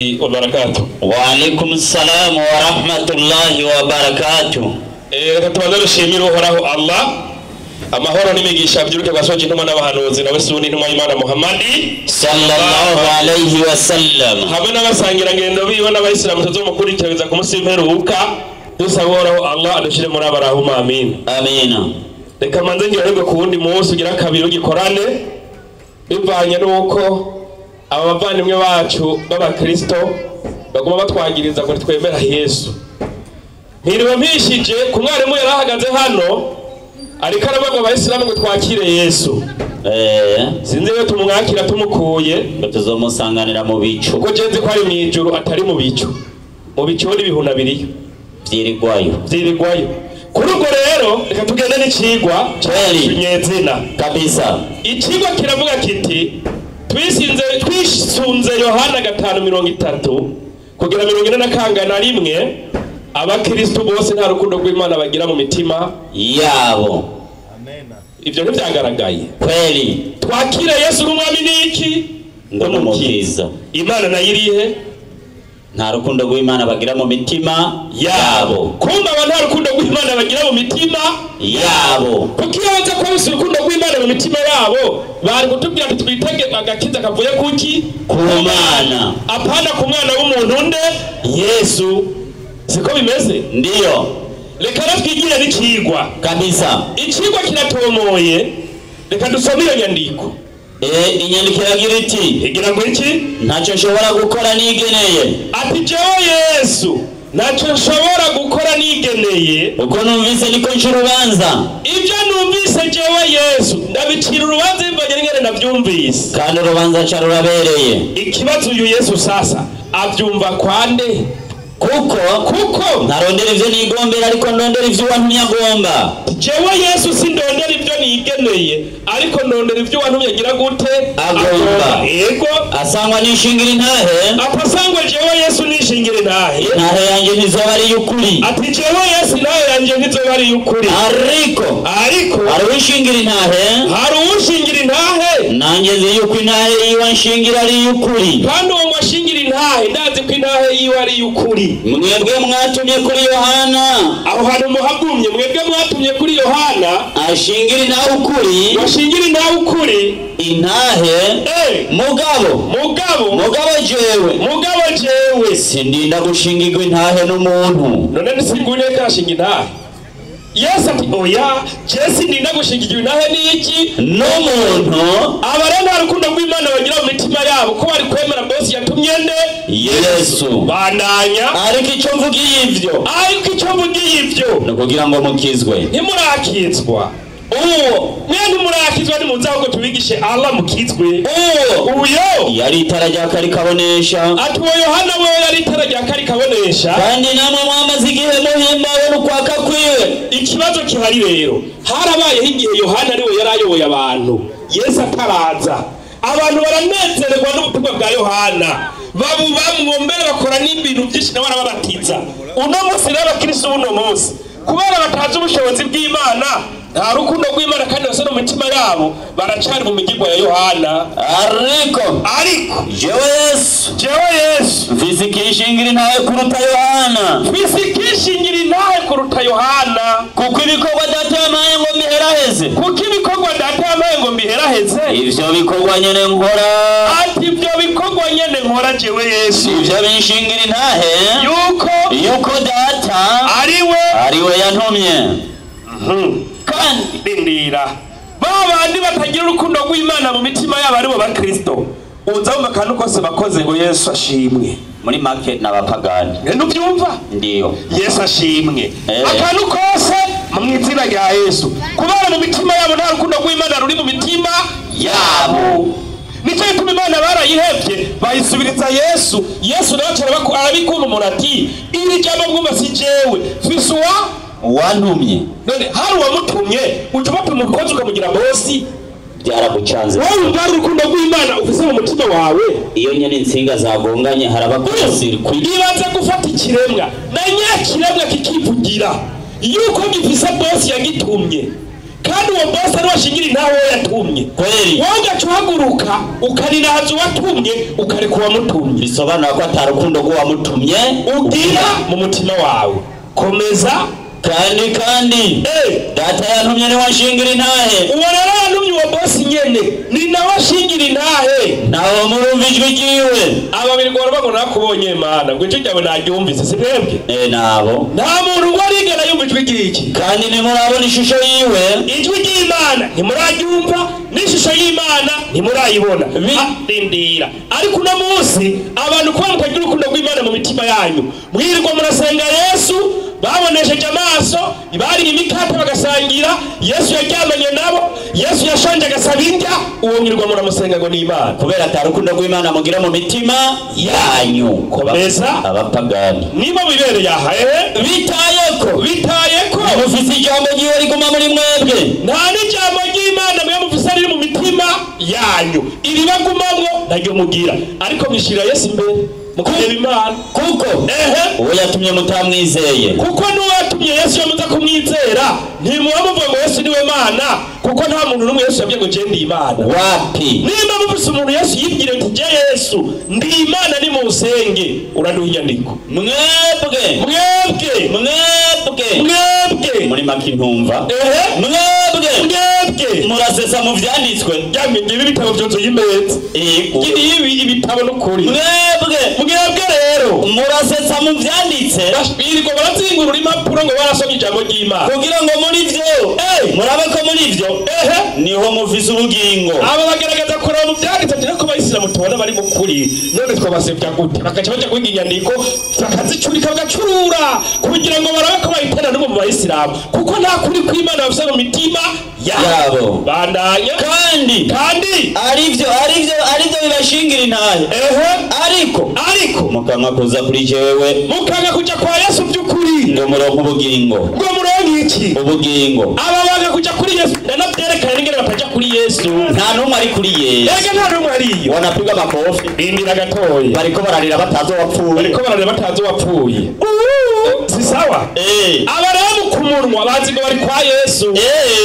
Wabarakatuh. Wa alaikum salam wa rahmatullahi wa barakatuh. Reka tubanze dushimire Uhoraho Allah, amahoro n'imigisha byuruke kwa soje intumwa n'abahanuzi nawe suni intumwa y'Imana Muhammadi sallallahu alayhi wa sallam, hamwe n'abasangirangendo biwe n'abayisilamu tuzomukurikiriza ku munsi w'imperuka. Dusaba Uhoraho Allah adushire muri abarahuma, amin. Amina. Reka manze ngererwe ku wundi munsi ugira kabiri ugikorane, bivanye n'uko aba bavandimwe bacu b'abakristo baguma batwagiriza ngo twemera Yesu. Ntiriwe mpishije ku mwarimu yari ahagaze hano ariko aravuga ngo abayisilamu ngo twakire Yesu. Sinzi iyo tumwakira tumukuye ngo tuzomusanganira mu bicu, kuko je nzi ko ari mw'ijuru atari mu bicu. Mu bicu n'ibihuna biriyo vyirigwayo, vyirigwayo. Kuri ubwo rero reka tugende n'icigwa nyezina kabisa. Icigwa kiravuga kiti twisunze Yohana 5:30 kugera 41, abakristo bose nta rukundo rw'Imana bagira mu mitima yabo. Amen. Ivyo ntivyagaragaye kweli. Twakira Yesu nk'umwami n'iki? N'umukiza. Imana nayo irihe? Nta rukundo rw'Imana bagira mu mitima yabo. Kumba aba nta rukundo rw'Imana bagira mu mitima yabo. Kuko iyo baza kuba bafise urukundo rw'Imana mu mitima yabo, bari kutubwira ati twitege agakiza kavuye kuki? Ku Mana. Apana ku mwana w'umuntu nde? Yesu. Siko bimeze? Ndiyo. Reka twigire n'icigwa kabisa. Icigwa kiratomoye. Reka dusome iyo nyandiko. Inyandiko iragira iti, igira ngo iki? Ntacyo nshobora gukora nigeneye. Ati jewe Yesu ntacyo nshobora gukora nigeneye, uko numvise niko nca urubanza. Ibyo numvise jewe Yesu ndabicira urubanza bivanye n'ingene navyumvise, kandi urubanza nca rurabereye. Ikibazo uyu Yesu sasa avyumva kwande? Kuko ntarondera ivyo nigombera, ariko ndondera ivyo uwantumye agomba. Jewe Yesu sindondera ivyo nigeneye, ariko ndondera ivyo uwantumye agira gute? Agomba. Yego. Asangwa nishingira intahe. Atasangwa jewe Yesu nishingira intahe. Intahe yanje ntizoba ari iy'ukuri. Ati jewe Yesu intahe yanje ntizoba ari iy'ukuri. Ariko hari uwishingira intahe. Hari uwishingira intahe. Nanjye nzi yuko intahe yiwe anshingira ari iy'ukuri. Kandi uwo mwashingira intahe ndazi ko intahe yiwe ari iy'ukuri. Mwebwe mwatumye kuri Yohana. Aho hantu muhagumye, mwebwe mwatumye kuri Yohana ashingira intahe ukuri. Ashingira intahe ukuri. Intahe. Mugabo jewe sindinda gushingirwa intahe n'umuntu. None nisingune kashinga intahe. Yesu ati oya, je sindinda gushingirwa intahe n'iki? N'umuntu. Aba rero nta rukundo rw'Imana bagira mu mitima yabo, ko bari kwemera bosi yatumye nde? Yesu. Bandanya. Ariko icyo mvugiye ivyo. Ariko icyo mvugiye ivyo. Ni ukugira ngo mukizwe. Ntimurakizwa. Uwo mwe ntimurakizwa, nimuze ahubwo tubigishe Allah mukizwe. Uwo uyo yari itara rya kari kabonesha. Ati uwo Yohana we yari itara rya kari kabonesha. Kandi namwe mwamaze igihe muhimbawe n'ukwaka kwiwe. Ikibazo kihari rero, harabayeho igihe Yohana ariwe yari ayoboye abantu, Yesu ataraza. Abantu baranezererwa n'ubutumwa bwa Yohana, babubamwo mbere bakora n'ibintu byinshi, nawe arababatiza. Uno munsi rero abakristo buno munsi kubera batazi ubushobozi bw'Imana, nta rukundo rw'Imana kandi basa no mu mitima yabo, baracari mu migirwa ya Yohana. Ariko jewe Yesu mfise ikishingira intahe kuruta Yohana. Mfise ikishingira intahe kuruta Yohana. Kuko ibikorwa data yampaye ngo mbiheraheze. Kuko ibikorwa data yampaye ngo mbiheraheze. Ivyo bikorwa nyene nkora. Ati ivyo bikorwa nyene nkora jewe Yesu. Ivyo binshingira intahe yuko data ariwe yantumye. Kandi rindira babandi batagira urukundo rw'Imana mu mitima yabo aribo bakristo, uza mu kantu kose bakoze ngo Yesu ashimwe. Muri make n'abapagani. Ntubyumva? Ndiyo. Yesu ashimwe. Akantu kose mu izina rya Yesu. Kubera mu mitima yabo nta rukundo rw'Imana ruri mu mitima yabo. Nicyo gituma Imana barayihevye bayisubiriza Yesu. Yesu nawe arabikunda umuntu ati iri jambo mwumva si jewe, mfise uwa wantumye. None hari uwamutumye, uca umutuma umukozi ukamugira bosi. Byaragucanze. Wowe wumva hari urukundo rw'Imana ufise mu mutima wawe? Iyo nyene insinga zagonganye harabakosira. Ibaze gufata ikiremwa na nyakiremwa kikivugira yuko gifise bosi yagitumye, Kandi uwo bosi ari washingira intahe uwo yatumye. Kweli. Wowe ugaca uhaguruka ukarirahaza uwatumye, ukareka uwamutumye. Bisobanura ko atari urukundo rw'uwamutumye ugira mu mutima wawe. Komeza. Kandi data yantumye niwe ashingira intahe. Uwo rero yantumye uwo bosi nyene ni nawe ashingira intahe. Naho murumva ijwi ryiwe. Aba birirwa bavuga ngo nakubonye Mana, ngo ijwi ryawe naryumvise, si mwebwe? Nabo. Nta muntu ngo arigera yumva ijwi ry'iki. Kandi ntimurabona ishusho yiwe. Ijwi ry'Imana ntimuraryumva, n'ishusho y'Imana ntimurayibona. Rindira. Ariko uno munsi abantu kuba mutagira urukundo rw'Imana mu mitima yanyu, mwirirwa murasenga Yesu, babonesheje amaso, bariye imikate bagasangira, Yesu yaryamanye nabo, Yesu yashonje agasaba indya, uwo mwirirwa muramusenga ngo ni Imana. Kubera atari urukundo rw'Imana mugira mu mitima yanyu. Komeza. Abapagani. Niba wibereye aha, bitayeko mufise ijambo ryiwe riguma muri mwebwe. Nta n'ijambo ry'Imana mwe mufise riri mu mitima yanyu, iribagumamwo ntaryo mugira, ariko mwishirira Yesu imbere mukareba Imana. Kuko uwo yatumye mutamwizeye. Kuko n'uwo yatumye Yesu yamuza kumwizera, ntimuba muvuga ngo Yesu niwe Mana, kuko nta muntu n'umwe Yesu yabwiye ngo je ndi Imana. Wapi? Nimba mufise umuntu Yesu yibwira ati je Yesu ndi Imana nimusenge, uraduha inyandiko. Mwebwe mwebwe mwebwe mwebwe muri make ntumva. Mwebwe mwebwe murasesa mu vyanditswe. Yamwe ngibi ibitabo byuzuye imeza. Ngibi ibitabo n'ukuri. Mwebwe mwebwe rero murasetsa mu vyanditse. Birirwa barazingurura impapuro ngo barasoma ijambo ry'Imana. Kugira ngo muri vyo murabe ko muri vyo niho mufise ubugingo. Aba bagaragaza kuraba mu vyanditse ati ko abayisilamu tubona bari mu kuri, none twabasevya gute? Bakaca baja kwiga inyandiko bakazicurika bagacurura kugira ngo barabe ko bahitana n'umwe mu bayisilamu, kuko nta kuri kw'Imana bafise mu mitima yabo. Bandanya. Kandi arivyo bibashingira intahe. Ariko mukanga kuza kuri jewe, mukanga kuja kwa Yesu by'ukuri ngo muronke ubugingo. Ngo muronke iki? Ubugingo. Aba banga kuja kuri Yesu, ndanavyerekana n'ingene bataja kuri Yesu. Nta n'umwe ari kuri Yesu. Ega nta n'umwe ariyo. Wanapiga makofi. Rindira gatoya. Bariko bararira batazi uwapfuye. Bariko bararira batazi uwapfuye. Si sawa? Aba rero ku munwa bazi ngo bari kwa Yesu.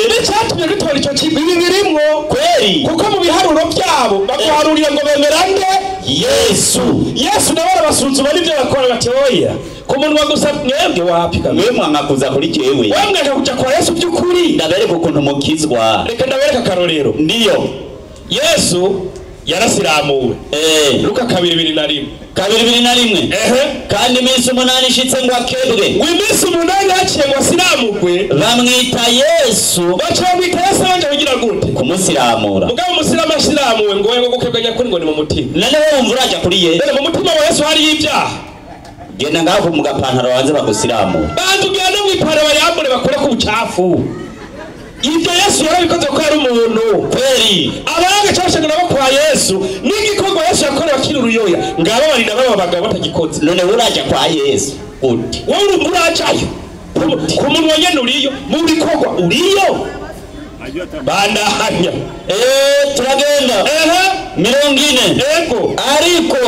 N'icyatumye dutora ico kintu ibi birimwo kweli, kuko mu biharuro byabo baguharurira ngo bemera nde? Yesu. Yesu nawe arabasuzuma n'ivyo bakora bati oya, ku munwa gusa mwebwe wapi kamwe mwanga kuza kuri jewe. Wewe mwanga kuja kwa Yesu by'ukuri. Ndabereka ukuntu mukizwa. Reka ndabereka akarorero. Ndiyo. Yesu yarasiramuwe. Luka 2:21. 2:21. Kandi iminsi 8 ishitse ngo akebwe. Ngo iminsi 8 haciye ngo asiramugwe. Bamwita Yesu. Baca bamwita Yesu banje kugira gute? Kumusiramura. Mugabo umusilamu asiramuwe ngo ngo gukebwa nyakuri ngo ni mu mutima. None wowe wumva uraja kuri Yesu. None mu mutima wa Yesu hari ibyaha. Genda ngaho mu gapantaro wanze bagusiramura. Bantu ugenda mu ipantaro bayambure bakure ku bucafu. Ibyo Yesu yarabikoze ko ari umuntu. Kweli. Abanga cyashaka nabo kwa Yesu, n'igikorwa Yesu yakorewe akiri uruyoya, ngabo bari nabo abagabo batagikoze. None uraja kwa Yesu uti. Wowe urajayo. Ku munwa nyene uriyo, mu bikorwa uriyo. Bandahanya. Turagenda. 40. Ego. Ariko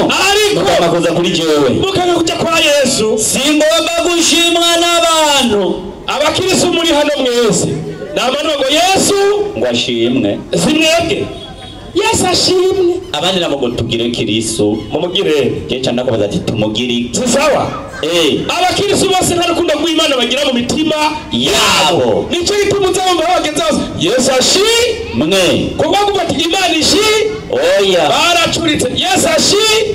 mukanga kuri jewe. Mukanga kuja kwa Yesu. Singomba gushimwa n'abantu. Abakirisu muri hano mwese. Namano ngo Yesu ngo ashimwe. Si mwebwe. Yesu ashimwe. Abandi nabo ngo tugire Kristo. Mumugire. Jeca ndakubaza ati tumugire. Si sawa? Abakirisu bose nta rukundo rw'Imana bagira mu mitima yabo. Nico gituma uzabumva bagenzi bose Yesu ashimwe. Kuko bavuga ati Imana ishi. Oya. Baracuritse Yesu ashi.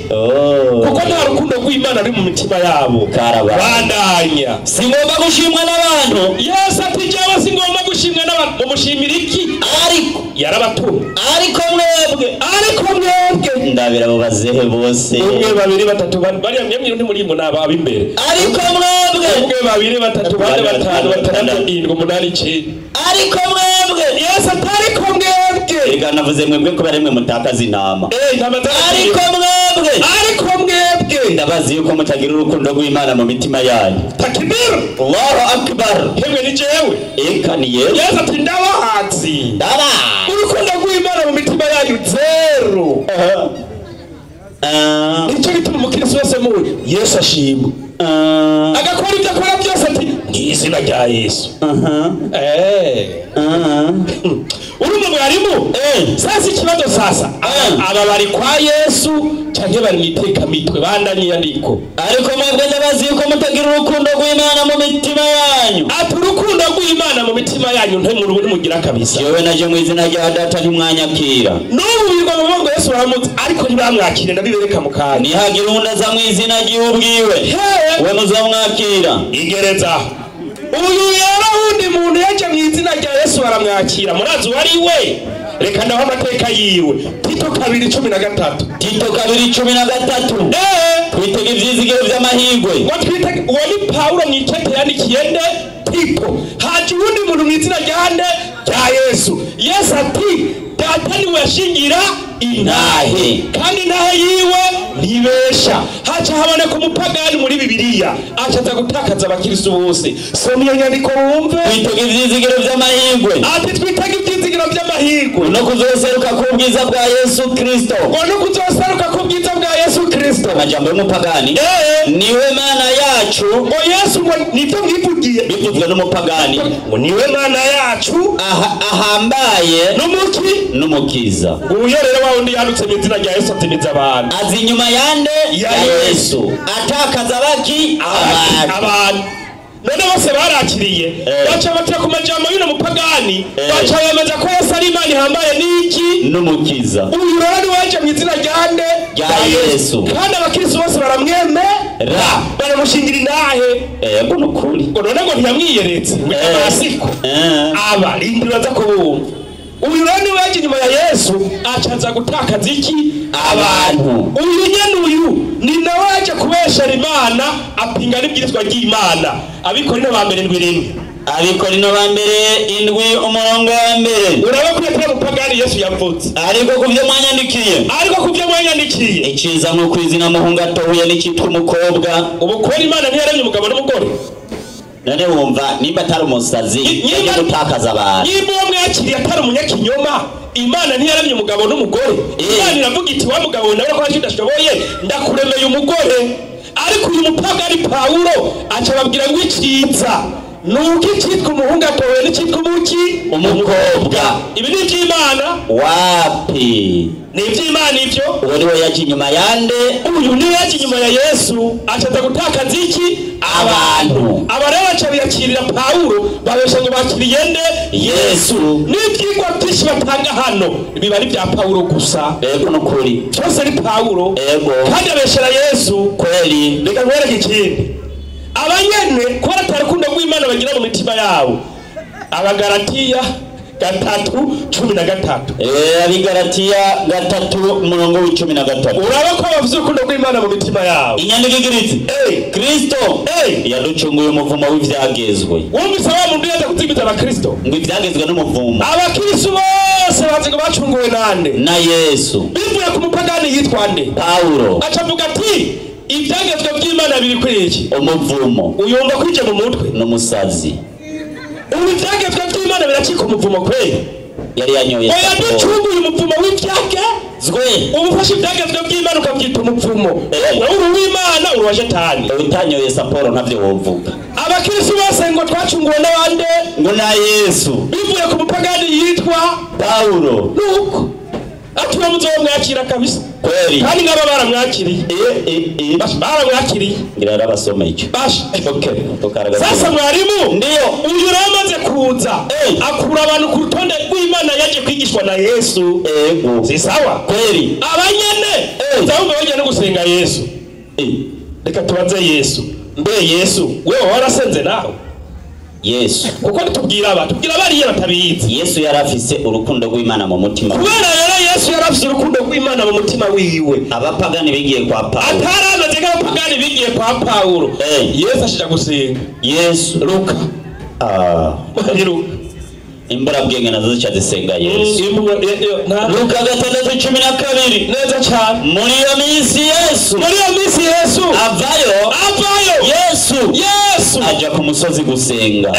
Kuko nta rukundo rw'Imana ruri mu mitima yabo. Bandanya. Singomba gushimwa n'abantu. Yesu ati jewe singomba gushimwa n'abantu. Mumushimira iki? Ariko yarabatumye. Ariko mwebwe. Ariko mwebwe. Ndabira abo bazehe bose. 1 2 3 4 bariya mwemwe nti muri naba abimbere. Ariko mwebwe. 1 2 3 4 5 6 7 8 9. Ariko mwebwe. Yesu ati ariko mwebwe. Ega navuze mwebwe ko baremwe mutakaza intama. Ariko mwebwe. Ariko mwebwe. Ndabazi yuko mutagira urukundo rw'Imana mu mitima yanyu. Takbir. Allahu akbar. Hemwe ni jewe. Eka ni yewe. Yesu ati ndabazi. Ndabazi. Urukundo rw'Imana mu mitima yanyu zero. Nicyo gituma umukristo wese muri Yesu ashimwe. Agakora ibyo akora byose ati Mw'izina rya Yesu. Urumva mwarimu? Sasa ikibazo sasa, aba bari kwa Yesu canke bari mw'itekamitwe? Bandanye yandiko. Ariko mwebwe ndabazi yuko mutagira urukundo rw'Imana mu mitima yanyu. Ati urukundo rw'Imana mu mitima yanyu ntimurugira kabisa. Jewe naje mu izina rya Data ntimwanyakira. N'ubu birirwa mu ngo Yesu baramutse ariko ntibamwakire, ndabibereka mu kanya. Nihagira uwundi aza mu izina ry'ubwiwe, we muzomwakira. Igereza uyu rero wundi muntu yaje mu izina rya Yesu baramwakira. Murazi uwari we? Reka ndaho amateka yiwe. Tito 2:13. Tito 2:13. Twitege ivyizigiro vy'amahirwe. Ngo twitege. Uwo ni Pawulo mw'ikete yandikiye nde? Tito. Haje uwundi muntu mu izina rya nde? Rya Yesu. Yesu ati Data niwe yashingira intahe, kandi intahe yiwe ntibesha. Haca haboneka umupagani muri Bibiliya acaza gutakaza abakirisu bose. Soma iyo nyandiko wumve. Twitege ivyizigiro vy'amahirwe. Ati twitege ivyizigiro vy'amahirwe no kuzoseruka k'ubwiza bwa Yesu Kristo. Ngo no kuzoseruka k'ubwiza bwa Yesu Kristo. Amajambo y'umupagani niwe Mana yacu. Ngo Yesu ngo nivyo mwivugiye, bivuzwe n'umupagani ngo niwe Mana yacu ahambaye n'umuki n'umukiza. Uyo rero wa wundi yandutse mu izina rya Yesu atimiza abantu. Azi inyuma yande ya Yesu atakaza baki abantu. None bose barakiriye, baca batira ku majambo y'uno mupagani, baca bemeza ko Yesu ari Imana ihambaye n'iki? N'umukiza. Uyu rero ni waje mu izina rya nde? Rya Yesu. Kandi abakristo bose baramwemera, baramushingira intahe. Yego nukuri. Ngo none ngo ntiyamwiyeretse mu Damasiko. Aba rindira baza kubumva. Uyu rero ni waje inyuma ya Yesu acaza gutakaza iki? Abantu. Uyu nyene uyu ni nawe yaje kubeshera Imana, apinga n'ibwirizwa ry'Imana. Abikorino ba mbere 7:1. Abikorino ba mbere 7 umurongo wa mbere. Uraba ko yatera mupagani Yesu yavutse. Ariko kuvyo mwanyandikiye. Ariko kuvyo mwanyandikiye. Iciza nko kwizina muhungu atohuye n'icitwa umukobwa. Ubu kweri Imana ntiyaremye umugabo n'umugore. None wumva nimba atari umusazi yaje gutakaza abantu. Nimba uwo mwakiriye atari umunyakinyoma, Imana ntiyaremye umugabo n'umugore. Imana iravuga iti wa mugabo nawe ko udashoboye ndakuremeye umugore. Ariko uyu mupagani Pawulo aca ababwira ngo iciza nuko icitwa umuhungu atowe n'icitwa umuki? Umukobwa. Ibi ni ivy'Imana? Wapi? Ni ivy'Imana ivyo? Uwo niwe yaje inyuma yande? Uyu niwe yaje inyuma ya Yesu acaza gutakaza iki? Abantu. Aba rero baca biyakirira Pawulo, babesha ngo bakiriye nde? Yesu. N'ivyigwa vyinshi batanga hano biba ari vya Pawulo gusa. Ego nukuri. Vyose ari Pawulo. Ego. Kandi abeshera Yesu. Kweli. Reka nkwereke ikindi. Abanyene kubera ata rukundo rw'Imana bagira mu mitima yabo. Abagalatiya 3:13. Abigalatiya 3:13. Uraba ko bafite urukundo rw'Imana mu mitima yabo. Inyandiko igira iti Kristo yaducunguye umuvumo w'ivyagezwe. Wumvise wa muntu yaza kuzimiza abakristo ngo ivyagezwe n'umuvumo. Abakristo bose bazi ngo bacunguwe nande? Na Yesu. Bivuye ku mupagani yitwa nde? Pawulo. Aca avuga ati ivyagezwe by'Imana biri kuri iki? Umuvumo. Uyumva kwije mu mutwe? N'umusazi. Ubu ivyagezwe by'Imana biracika umuvumo kweli? Yari yanyoye. Oya ducunguye umuvumo w'ivyagezwe. Ubu ufashe ivyagezwe by'Imana ukabyita umuvumo. Wowe uri uw'Imana uri uwa Shetani. Utanyoye Saporo ntavyo wovuga. Abakristo bose ngo twacunguwe n'abande? Ngo na Yesu. Bivuye ku mupagani yitwa Pawulo. Nuko atuba muzomwakira kabisa. Kweli. Kandi ngaba baramwakiriye. Baramwakiriye. Ngira arabasoma icyo. Basha. Okay. Sasa mwarimu Ndiyo. Uyu ramaze kuza akura abantu ku rutonde rw'Imana yaje kwigishwa na Yesu. Ego. Si sawa? Kweli. Abanyene uzabumva bagiye no gusenga Yesu. Reka tubaze Yesu. Mbe Yesu, wewe warasenze nawe? Yesu. Kuko tubwira aba, tubwira bariye batabizi. Yesu yarafise urukundo rw'Imana mu mutima. Kubera rero Yesu yarafise urukundo rw'Imana mu mutima wiwe. Abapagani bigiye kwa Paulo. Ataramaze nk'abapagani bigiye kwa Paulo. Yesu ashija gusenga. Yesu. Luka. Luka. Imburabwenge nazo zica zisenga Yesu. Luka 6:12. Neza cyane. Muri iyo minsi Yesu. Muri iyo minsi Yesu. Avayo. Avayo. Yesu. Yesu. Aja ku musozi gusenga.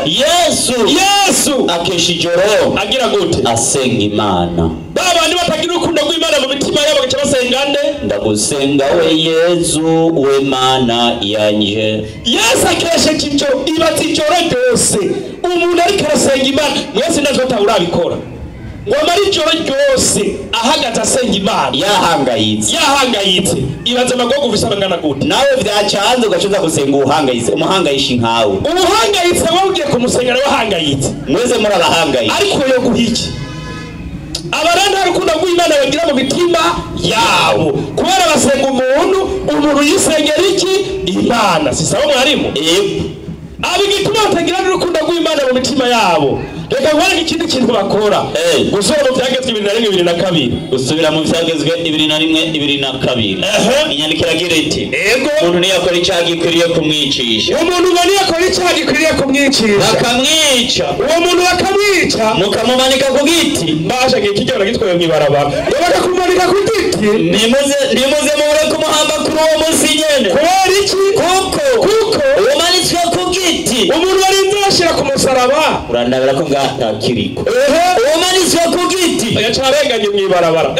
Yesu. Yesu. Akesha ijoro. Agira gute? Asenga Imana. Babandi batagira urukundo rw'Imana mu mitima yabo baca basenga nde? Ndagusenga we Yezu we Mana yanje. Yesu akeshe ijoro, ibaza ijoro ryose umuntu ariko arasenga Imana. Mwese ndazi ko urabikora, ngo amare ijoro ryose ahagaze asenga Imana yahangayitse, yahangayitse. Ibaza amagogo ufise angana gute? Nawe vyacanze ugacuza gusenga uhangayitse, umuhangayishi nkawe. Ubuhangayitse wowe ugiye kumusenga nawe ahangayitse. Mwese muri abahangayitse. Ariko yo guha iki? Abara nta rukundo rw'Imana bagira mu mitima yabo, kubera basenga umuntu, umuntu yisengera iki? Imana. Si sawa mwarimu? Abo igituma batagira n'urukundo rw'Imana mu mitima yabo. Reka nkwereke ikindi kintu bakora. Gusubira mu Byagezwe 21 22. Gusubira mu Byagezwe 21 22. Inyandiko iragira iti: Ego. Umuntu niyakora icyaha gikwiriye kumwicisha. Umuntu ngo niyakora icyaha gikwiriye kumwicisha. Bakamwica. Uwo muntu bakamwica. Mukamumanika ku giti. Mbasha ngiye kijya gitwaye mw'ibarabara. Ngo bakakumanika ku giti. Nimuze muhore kumuhamba kuri uwo munsi nyene. Kubera iki? Kuko umanitswe ku giti. Umuntu warinze bashira ku musaraba. Urandabira ko ngatakiriko. Umanitswe ku giti. Yaca arenganye mw'ibarabara.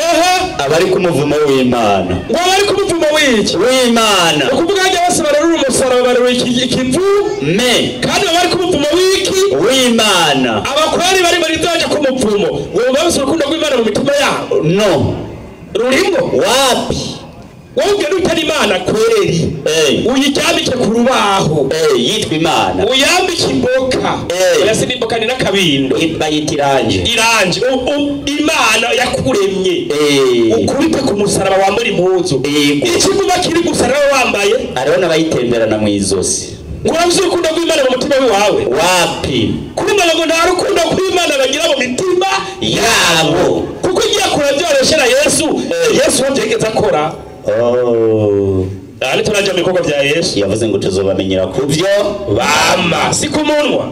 Abari ku muvumo w'Imana. Ngo abari ku muvumo w'iki? W'Imana. Ukuvuga hajya bose barerura umusaraba, barerura ikivu. Me. Kandi abari ku muvumo w'iki? W'Imana. Abakwari bari bari baje ku muvumo. Ngo bafise urukundo rw'Imana mu mitima yabo. No. Rurimo? Wapi? Wowe ugenda utari Imana kweri. Uyiryamike ku rubaho. Yitwa Imana. Uyambike imboka. Oya si imboka ni n'akabindo. Bayita iranje. Iranje. Imana yakuremye. Ukubite ku musaraba wambara impuzu. Ikiguma kiri gusa nawe wambaye. Hariho n'abayitemberana mu izosi. Ngo urabuze urukundo rw'Imana mu mutima wawe. Wapi? Kumva ngo nta rukundo rw'Imana bagira mu mitima yabo. Kuko igiye akora byoroshera Yesu. Yesu wabyegeze akora. Ari turaja mu bikorwa bya Yesu. Yavuze ngo tuzobamenyera ku byo bama, si ku munwa.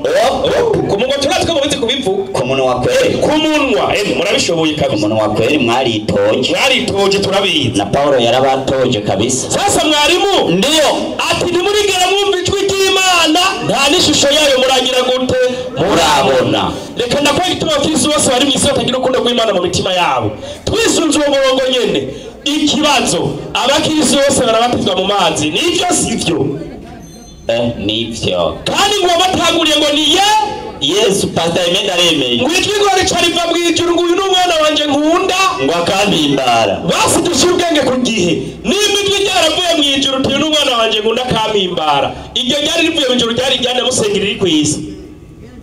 Ku munwa turatwe mu bizi kubivuga. Ku munwa kweri. Ku munwa, murabishoboye kabisa. Ku munwa kweri mwaritoje. Mwaritoje turabizi. Na Paulo yarabatoje kabisa. Sasa mwarimu ndio ati ntimurigera mwumva ijwi ry'Imana nta n'ishusho yayo muragira gute murabona. Reka ndakwereka igituma abakristo bose bari mu isi batagira urukundo rw'Imana mu mitima yabo. Twisunze uwo murongo nyene. Ikibazo abakristo bose barabatizwa mu mazi, nivyo sivyo? Nivyo. Kandi ngo batanguriye ngo ni ye Yesu. Pastor Emenda aremeye. Ngo ijwi ngo rica riva mu ijuru ngo uyu ni umwana wanje nkunda ngo akampimbara. Basi dushyire ubwenge ku gihe. Nimba ijwi ryaravuye mu ijuru uti uyu ni umwana wanje nkunda akampimbara, iryo ryari rivuye mu ijuru ryari ryane musengera riri ku isi.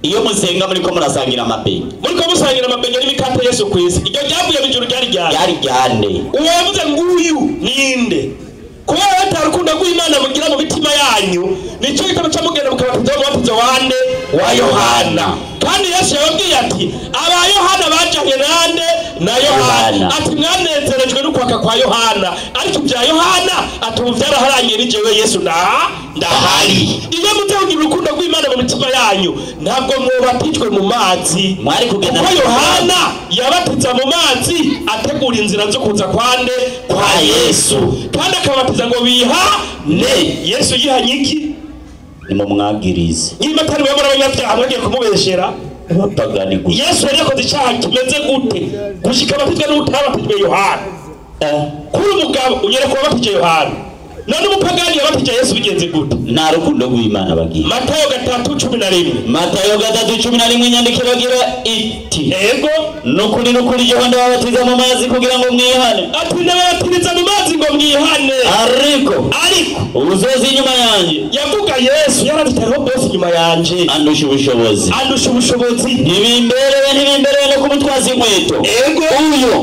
Iyo musenga muriko murasangira amabenye. Muriko musangira amabenye n'imikate Yesu ku isi. Iryo ryavuye mu ijuru ryari ryane. Ryari ryane. Uwo yavuze nguyu ninde? Kubera batarukundo rw'Imana mugira mu mitima yanyu, nicyo gitabo cyamugenda mukabatiza umubatizo wande wa Yohana. Kandi Yesu yababwiye ati aba Yohana bajanye nande na Yohana. Ati mwanezerejwe n'ukwaka kwa Yohana, ariko ibya Yohana ati ubu byaraharanye ni jewe Yesu na ndahari. Iyo mutagira urukundo rw'Imana mu mitima yanyu, ntabwo mwobatijwe mu mazi. Mwari kugenda kuko Yohana yabatiza mu mazi ategura inzira zo kuza kwande kwa Yesu. Kandi akabatiza ngo bihane. Yesu yihanye iki? Nimumwagirize. Niba atari we muri abanyabyaha mwagiye kumubeshera. Abapagani gusa. Yesu yari yakoze icyaha kimeze gute gushika abatizwe n'utabatijwe Yohana? Kuri umugabo unyereka uwabatije Yohana. None umupagani yabatije Yesu bigenze gute? Nta rukundo rw'Imana bagira. Matayo 3:11. Matayo 3:11 inyandiko iragira iti: Ego. Nukuri nukuri Yohana ndababatiza mu mazi kugira ngo mwihane. Ati ndababatiza mu mazi ngo mwihane. Ariko uzoza inyuma yanjye. Yavuga Yesu yaradutariho bose inyuma yanje. Andusha ubushobozi. Andusha ubushobozi. Ntibimbereye no kumutwaza inkweto. Ego.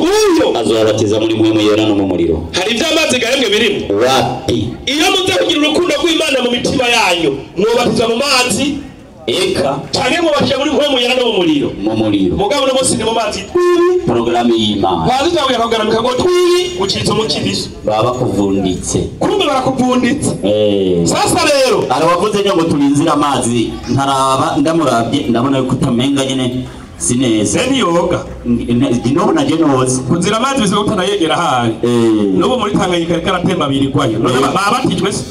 Uyo azobabatiza muri mwe yera no mu muriro. Hari iby'amazi gahembwe birimo. Wapi? Iyo muze kugira urukundo rw'Imana mu mitima yanyu, mwobatiza mu mazi eka canke mwobatiza muri mwe yera no mu muriro. Mu muriro. Mugabo no munsi ni mu mazi twiri. Programme y'Imana. Bazi twabuye kugaramika ngo twiri ucitse umukiriso. Baba bakuvunditse. Kumbe barakuvunditse. Sasa rero ari wavuze ngo turinzira amazi ntaraba ndamurabye ndabona yuko utamenga nyene sineza. Ntiyoga. Ndinobona je noza. Kuzira amazi bivuze ko utanayegera ahari. N'ubu muri Tanganyika ariko aratemba abiri kwayo. None babatijwe se?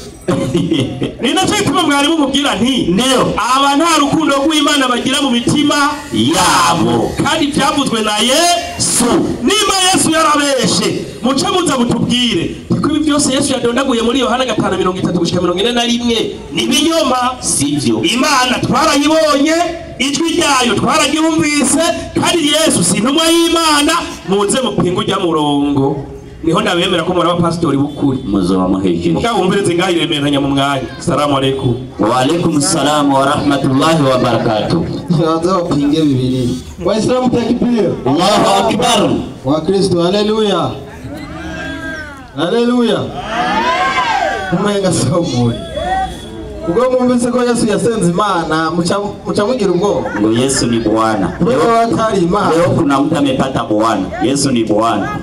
Ni nacyo gituma mwarimu mubwira nti Ndio. Aba nta rukundo rw'Imana bagira mu mitima yabo, kandi byavuzwe na Yesu. Nimba Yesu yarabeshe, muce muza mutubwire kuko ibi byose Yesu yadondaguye muri Yohana 5:30 gushika 41 ni ibinyoma, sivyo. Imana twarayibonye, ijwi ryayo twararyumvise, kandi Yesu si intumwa y'Imana. Muze mupinga ujya murongo, niho ndabemera ko muri abapasitori b'ukuri. Muzoba muhejeje. Mugabo wumvirize ngaho iremeranya mu mwanya. Salamu alaikum. Wa alaikum salam wa rahmatullahi wa barakatuh. Tuanze wapinge Biblia. Waislamu takbir. Allahu akbar. Wakristo haleluya. Haleluya. Umenga somo. Ubwo mwumvise ko Yesu yasenze Imana, muca mugira ubwoba. Ngo Yesu ni Bwana. Leo atari Imana. Leo kuna mtu amepata Bwana. Yesu ni Bwana.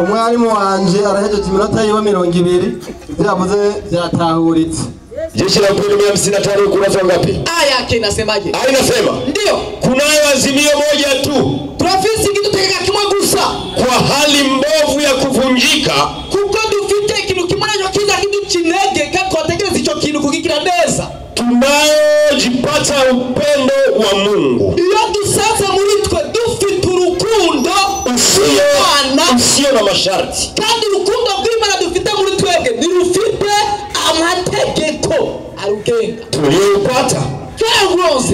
Umwarimu wanje arahejeje iminota yiwe 20, ivyo yavuze vyatahuritse. Jeshi la Upendo 155 ukurasa ngapi? Aya yake inasemaje? Aya inasema ndio kunayo azimio moja tu, turafisi kitu tegeka kimwe gusa kwa hali mbovu ya kuvunjika, kuko dufite ikintu kimwe nacho kiza kitu kinege kandi twategereza ico kintu kukigira neza, tunayojipata upendo wa Mungu. Iyo dusanze muri twe dufite urukundo usio na masharti, kandi urukundo rw'Imana dufite muri twebwe ntirufite amategeko arugenga, tuliupata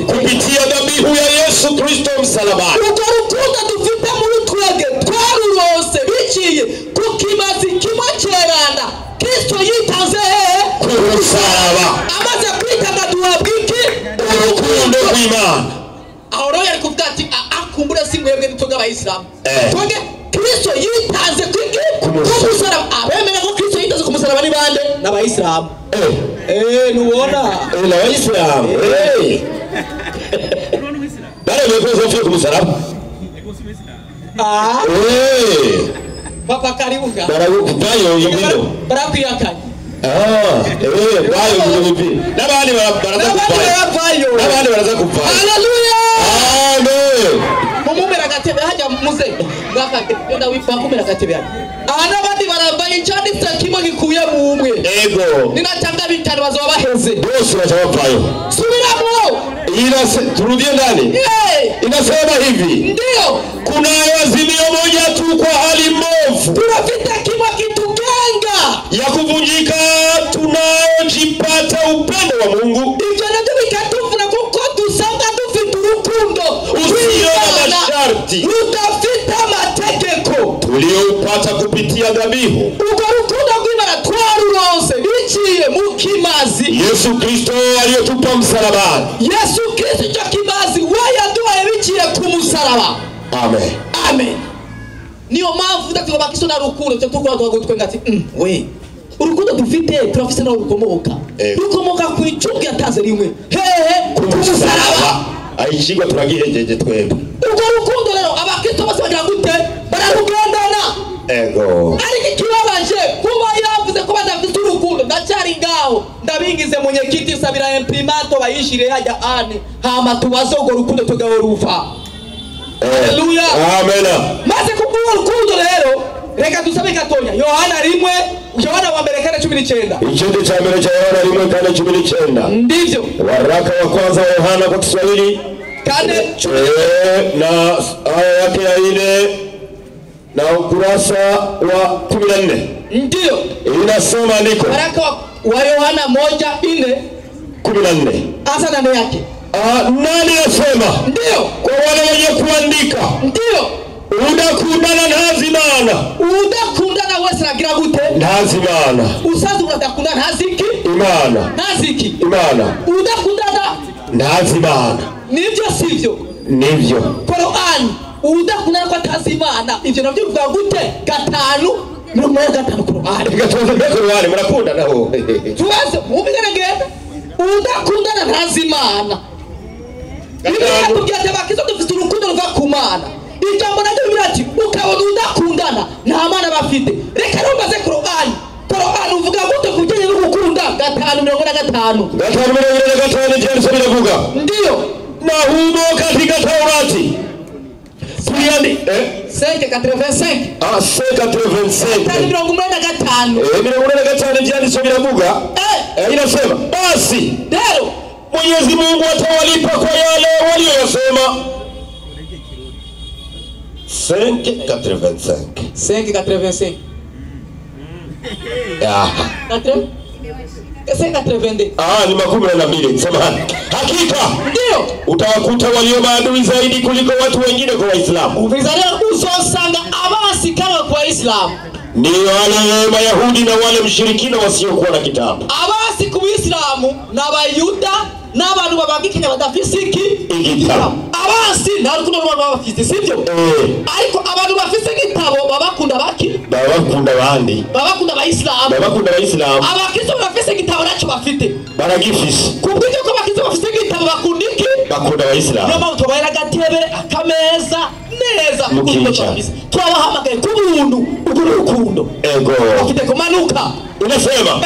kupitia dhabihu ya Yesu Kristo msalabani. Urwo rukundo dufite muri twebwe twarurose biciye ku kimazi kimwe cyeranda Kristo yitanze hehe? Ku musaraba. Amaze kwitanga duhabwa iki? Urukundo rw'Imana. Aho rero yari kuvuga ati akumbure si mwebwe nitwe abayisilamu. Twebwe Kristo yitanze kwiki? Ku musaraba. Abemera ko Kristo yitanze ku musaraba ni bande? N'abayisilamu. Nubona? N'abayisilamu. Bale beko ku musaraba. Papa karibu nga. Barakubayo ibino. Barakwiyakanye. Bayo ibino. N'abandi baraza kuvayo. N'abandi baraza kuvayo. Haleluya. Amen. Mumumera gatebe hajya muze. Ngaka genda wifa kumera gatebe hajya. Aha n'abandi barambaye icyanditse kimwe gikuye mu umwe. Ego. Ninatanga bitanu bazoba baheze. Bose bacha bavayo. Subiramo. Turudie ndani. Inasema hivi. Ndio. Kunayo azimio moja tu kwa hali mbovu. Tunafita kimwe kitugenga. Ya kuvunjika tunayojipata upendo wa Mungu. Ivyo navyo bikatuvuna kuko dusanga dufite urukundo usio na masharti, rudafite amategeko, tulioupata kupitia dhabihu. Urwo rukundo rw'Imana twarurose biciye mu kimazi Yesu Kristo aliyotupa msalabani. Yesu Kristo icyo kimazi we yaduhaye biciye ku musaraba. Amen. Amen. Niyo mpamvu udafite abakristo na rukundo cyo tukora twagutwe ngati we urukundo dufite turafise naho rukomoka. Rukomoka ku icungu yatanze rimwe hehe ku musaraba. Ayishigwa turagihejeje twebwe. Urwo rukundo rero abakristo bose bagira gute? Bararugendana. Ego. Ariko ikibabaje kuba yavuze ko badafite urukundo, ndacyari ngaho ndabingize munyekiti sabira imprimanto bayishire hajya ane hama tubaze urwo rukundo tugahoruva. Haleluya. Amen. Maze kubw'urwo rukundo rero reka dusabe gatonya Yohana 1 Yohana wa mbere 4:19. Ichindi cha mbere cha Yohana 1:4:19. Ndivyo. Waraka wa kwanza wa Yohana kwa Kiswahili 4 na aya yake ya 4 na ukurasa wa 14. Ndio. Inasema andiko. Waraka wa Yohana 1:4 14. Asa neno yake. Nani asema? Ndio. Kwa wale wenye kuandika. Ndio. Udakundana ntazimana. Udakundana wese agira gute? Ntazimana. Usanzwe udakundana ntaziki? Imana. Ntaziki. Imana. Udakundana ntazimana. Nivyo sivyo? Nivyo. Qur'an udakundana ko atazimana. Ivyo navyo bivuga gute? 5:45 Qur'an. Reka tubaze mbere Qur'an murakundana ho. Tubaze mubigana ngenda. Udakundana ntazimana. Bibiliya itubwira ati abakristo dufite urukundo ruva ku Mana. Ijambo naryo Bibiliya ati ukabona udakundana nta mana bafite. Reka rero mbaze Qur'an. Qur'an uvuga gute ku bijyanye no gukunda? 5:45. 5:45 ibyanditse biravuga. Ndiyo. Na humo katika Taurati. Tuliandi 5:85. 5:85. 5:45. 45 ibyanditse biravuga. Inasema basi rero Mwenyezi Mungu atawalipa kwa yale waliyosema. 5:85. 5:85. Ah. 5:82. Ni 42. Samahani. Hakika ndio utawakuta walio maadui zaidi kuliko watu wengine kwa Waislamu. Umvizana uzosanga abasi kama kwa Waislamu. Ni wale Mayahudi na wale mshirikina wasiokuwa na kitabu. Abasi ku Waislamu na Bayuda n'abantu babangikanya badafise iki igitabo. Abasi nta rukundo rw'abantu bafise, sivyo? Ariko abantu bafise igitabo babakunda baki? Babakunda abandi. Babakunda abayisilamu. Babakunda abayisilamu. Abakristo bafise igitabo nacyo bafite. Baragifise. Kubw'ibyo ko abakristo bafise igitabo bakunda iki? Bakunda abayisilamu. Niyo mpamvu tubahere agatebe, akameza neza mukica. Twabahamagaye ku buntu, urwo ni urukundo. Ego. Bafite kumanuka. Unasema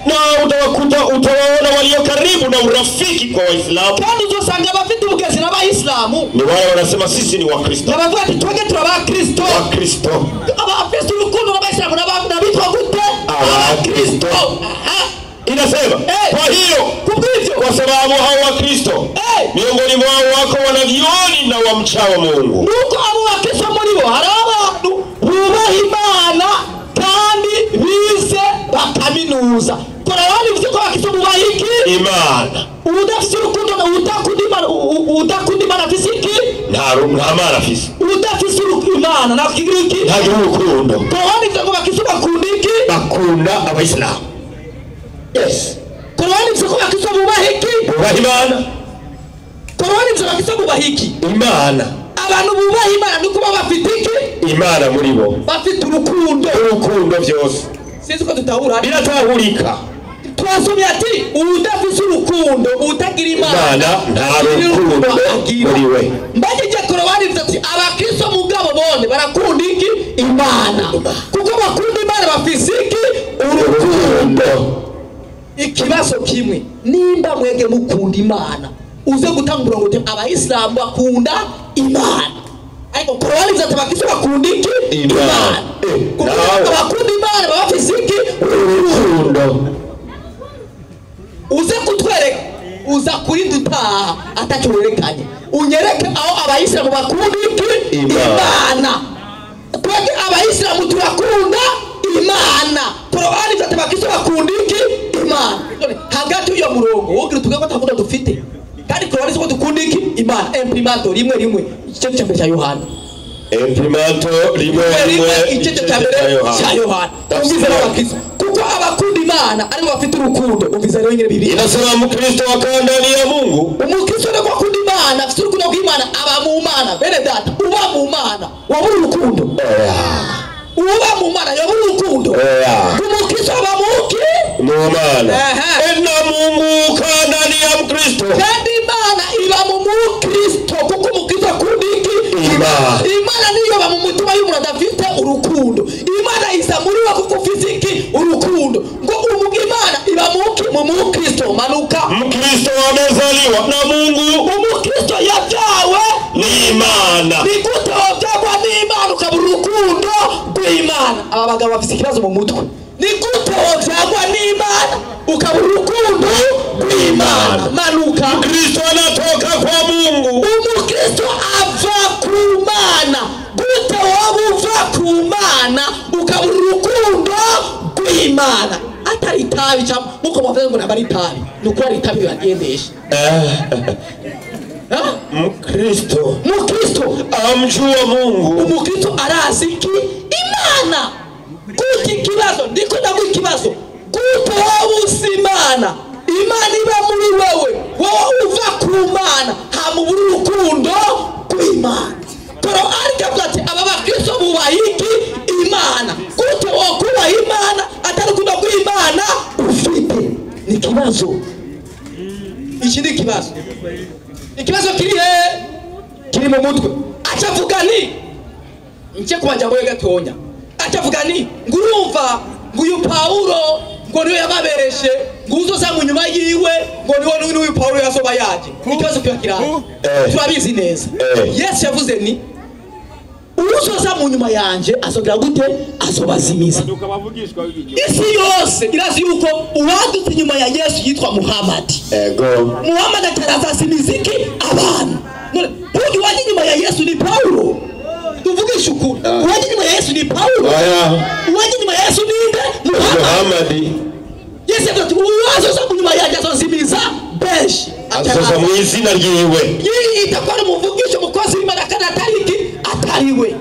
na utawakuta utawaona walio karibu na urafiki kwa Waislamu. Kandi uzosanga abafite ubugezi n'abayisilamu ni wale wanasema sisi ni Wakristo. Nabavuga ati twege turi Abakristo. Wakristo. Abafite urukundo n'abayisilamu n'abitwa gute? Abakristo. Inasema kwa hiyo kubw'ivyo, kwa sababu hao Wakristo miongoni mwao wako wanavyuoni na wamchao Mungu. Nuko abo Bakristo muri bo hari abantu bubaha Imana kandi bize bakaminuza. Korani bivuze ko Abakristo bubaha iki? Imana. Udafite urukundo udakunda Imana, udakunda Imana afise iki? Nta Mana afise. Udafise Imana na Kigiriki ntagira urukundo. Korani bivuze ko Abakristo bakunda iki? Bakunda Abayisilamu. Yes. Korani bivuze ko Abakristo bubaha iki? Bubaha Imana. Korani bivuze ko Abakristo bubaha iki? Imana. Abantu bubaha Imana nuko baba bafite iki? Imana muri bo. Bafite urukundo. Urukundo byose. Sinzi ko tutahura. Biratahurika. Twasomye ati udafise urukundo utagira Imana nta rukundo muri we. Mbagije Korani bivuze ati Abakristo mugabo bone barakunda iki? Imana. Kuko bakunda Imana bafise iki? Urukundo. Ikibazo kimwe, nimba mwege mukunda Imana uze gutanga umurongo uti Abayisilamu bakunda Imana. Ariko Korani bivuze ati Abakristo bakunda iki? Imana. Kuko bakunda Imana bafise iki? Urukundo. Uze kutwereka, uza kurinda utaha atacyo werekanye. Unyereke aho Abayisilamu bakunda iki? Imana. Twebwe Abayisilamu turakunda Imana. Korani bivuze ati Abakristo bakunda iki? Imana. Hagati y'uyo murongo wogira tuvuge ko atakundo dufite. Kandi Korani ivuze ko dukunda iki? Imana. Imprimato rimwe rimwe igice cya mbere cya Yohana. Imprimato rimwe rimwe igice cya mbere cya Yohana. Umvize n'Abakristo kuko abakunda Imana aribo bafite urukundo. Umvize rero nyine Bibiliya inasema Mkristo akaa ndani ya Mungu. Umukristo nako akunda Imana, afite urukundo rw'Imana, aba mu Mana. Bene data, uba mu Mana wabura urukundo. Uba mu Mana yabura urukundo. Umukristo aba muki? Mu Mana. Na Mungu ukaa ndani ya Mkristo. Kandi Imana iba mu Mukristo kuko Umukristo akunda iki? Imana. Imana niyo ba mu mutima y'umuntu adafite urukundo. Imana iza muri we kuko ufite iki? Urukundo. Ngo Imana iba muki? Mu Mukristo. Manuka. Mkristo amezaliwa na Mungu. Umukristo yabyawe n'Imana. Ni gute wabyagwa n'Imana ukabura urukundo rw'Imana? Aba bagabo bafite ikibazo mu mutwe. Ni gute wabyagwa n'Imana ukabura urukundo rw'Imana? Manuka. Mkristo anatoka kwa Mungu. Umukristo ava ku Mana. Gute waba uva ku Mana ukabura urukundo rw'Imana? Atari itabi cyangwa nkuko bavuze ngo ntabwo ari itabi, ni uko ari itabi bagendesha. Mkristo Mukristo amjua Mungu. Umukristo arazi iki? Imana. Gute ikibazo ndiko ndaguha ikibazo. Gute wowe uzi Imana? Imana iba muri wewe, wowe uva ku Mana hamubura urukundo rw'Imana. Korani ikavuga ati aba Bakristo bubaha iki? Imana. Gute wokubaha Imana atari urukundo rw'Imana ufite? Ni ikibazo. Iki ni ikibazo. Ikibazo kiri he? Kiri mu mutwe. Acavuga ni nce kubanja ngo gatonya. Acavuga ni ngurumva nguyu Paulo ngo niwe yababereshe ngo uzosanga inyuma yiwe ngo niwe n'uyu Paulo yasoba yaje. Ikibazo kiba kiraje. Turabizi neza. Yesu yavuze ni Uzoza mu nyuma yanje azogira gute? Azobazimiza. Isi yose irazi yuko uwadutse inyuma ya Yesu yitwa Muhammad. Ego. Muhammad atarazazimiza iki? Abantu. None burya uwaje inyuma ya Yesu ni Paulo. Tuvugishe ukuri. Uwaje inyuma ya Yesu ni Paulo. Uwaje inyuma ya Yesu ni nde? Muhammad. Yesu ati uwazoza mu nyuma yanje azozimiza benshi. Azoza mu izina ryiwe. Yiyita ko ari umuvugisho umukozi w'Imana kandi atari iki? Atariwe.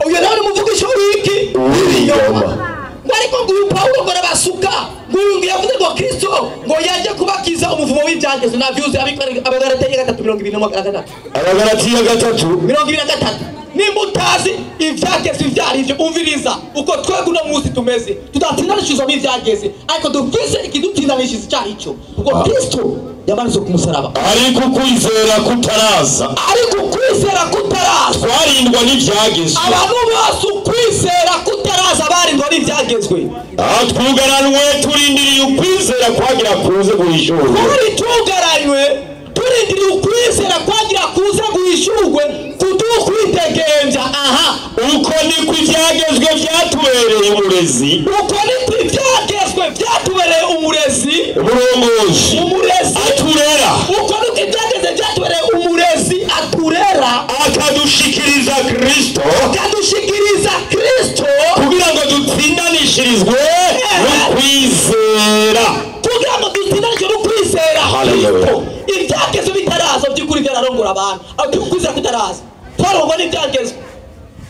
Uyu nawe ni umuvugisho w'iki? W'ibinyoma. Ariko ngo uyu Paulo ngo arabasuka, ngo uyu yavuze ngo Kristo ngo yaje kubakiza umuvumo w'ibyagezwe. Navyuze Abagalatiya 3:23. Abagalatiya 3:23. Nimba utazi ivyagezwe ivyo arivyo, umviriza uko twebwe uno munsi tumeze, tudatsindanishirizwa n'ivyageze, ariko dufise ikidutsindanishiriza icyo aricyo, kuko Kristo yamanitswe ku musaraba. Ariko ukwizera kutaraza, ariko ukwizera kutaraza, twarindwa n'ivyagezwe. Abantu bose ukwizera kutaraza barindwa n'ivyagezwe. Twugaranwe turindiriye ukwizera kwagira kuze guhishurwe. Twari tugaranywe turindiriye ukwizera kwagira kuze guhishurwe kudukwitegenja. Aha, uko niko ivyagezwe vyatubereye umurezi. Uko niko ivyagezwe vyatubereye umurezi. Umurongozi. Umurezi aturera. Uko niko ivyagezwe vyatubereye umurezi aturera, akadushikiriza Kristo, akadushikiriza Kristo kugira ngo dutsindanishirizwe no kwizera, kugira ngo dutsindanishirizwe no kwizera. Haleluya. Ivyagezwe bitaraza by'ukuri byararongora abantu, ariko ukwizera kutaraza twarongwa n'ibyagezwe.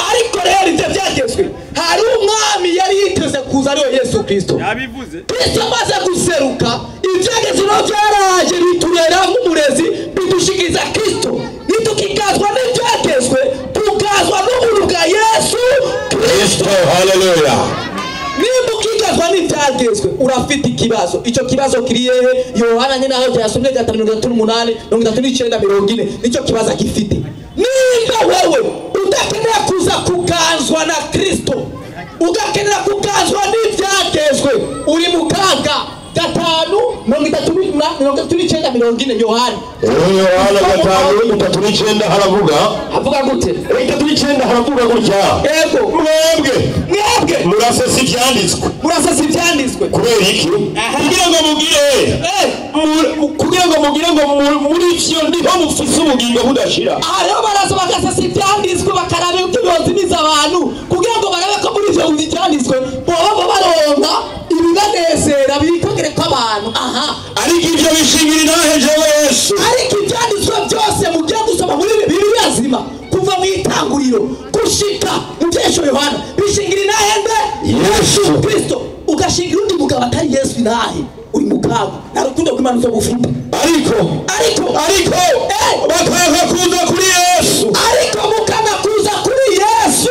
Ariko rero ibyo byagezwe hari umwami yari yiteze kuza, ariwe Yesu Kristo. Yabivuze. Kristo amaze guseruka, ibyagezwe nabyo byaraje biturera nk'umurezi, bidushikiriza Kristo. Nitukikazwa n'ibyagezwe, tukazwa n'ubuntu bwa Yesu Kristo. Haleluya. Nimba ukigazwa n'ibyagezwe urafite ikibazo. Icyo kibazo kiri hehe? Yohana nyine aho yasomye 5:38, 39, 40, nicyo kibazo agifite. Nimba wewe udakenera kuza kuganzwa na Kristo, ugakenera kuganzwa n'ibyagezwe, uri mu kaga. 5:39, 40 Yohana. Yohana 5:39 haravuga. Avuga gute? 39 haravuga gutya. Yego. Mwebwe murasesa ivyanditswe. Murasesa ivyanditswe. Kubera iki? Kugira ngo mugire kugira ngo mugire ngo muri vyo niho mufise ubugingo budashira. Aha rero baraza bagasesa ivyanditswe, bakaraba ibyo bozimiza abantu, kugira ngo barabe ko muri vyo ivyanditswe boba baronka ibibanezera bikongere kw'abantu. Aha, ariko ivyo bishingira intahe Yesu. Ariko ivyanditswe byose mugiye gusoma muri Bibiliya nzima kuva mu itanguriro gushika mu byesho Yohana bishingira intahe nde? Yesu Kristo. Ugashingira undi mugabo atari Yesu intahe, uri mu kaga. Nta rukundo rw'Imana uzobufite. Ariko bakanga kuza kuri Yesu. Ariko mukanga kuza kuri Yesu,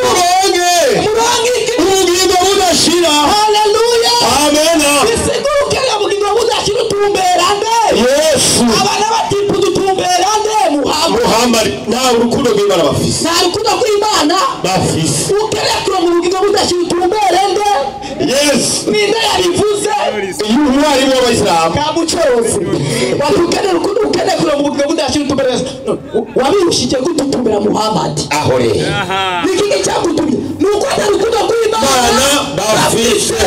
muronke iki? Ubugingo budashira. Haleluya. Amena. Bisiguruke ngo ubugingo budashira utumbera nde? Yesu. Abana batipu dutumbera nde? Muhammad. Nta rukundo rw'Imana bafise. Nta rukundo rw'Imana bafise. Ukeneye kuronka ubugingo budashira utumbere nde? Yesu. Ninde yabivuze? Uyu mwarimu w'Abayisilamu. Kamucose. Watukeneye urukundo, ukeneye kuronka ubugingo budashira utumbere Yesu. Wabirushije gute utumbera Muhammad? Aho rero. Niki cyagutumye? Nuko ata rukundo rw'Imana bafise.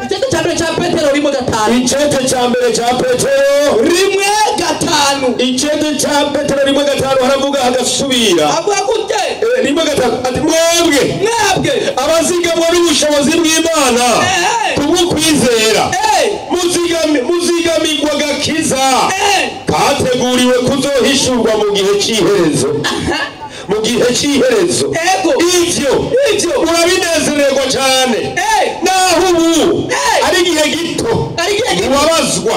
Icete cya mbere cya Petero 1:5. Icete cya mbere cya Petero 1:5. Icete cya Petero 1:5 haravuga hagasubira. Avuga gute? 1:5 ati mwebwe abazigamwa n'ubushobozi bw'Imana kubwo kwizera muzigamirwa agakiza kateguriwe kuzohishurwa mu gihe cy'iherezo. Mu gihe cy'iherezo. Ivyo urabinezererwa cyane. Naho ubu ari igihe gito ubabazwa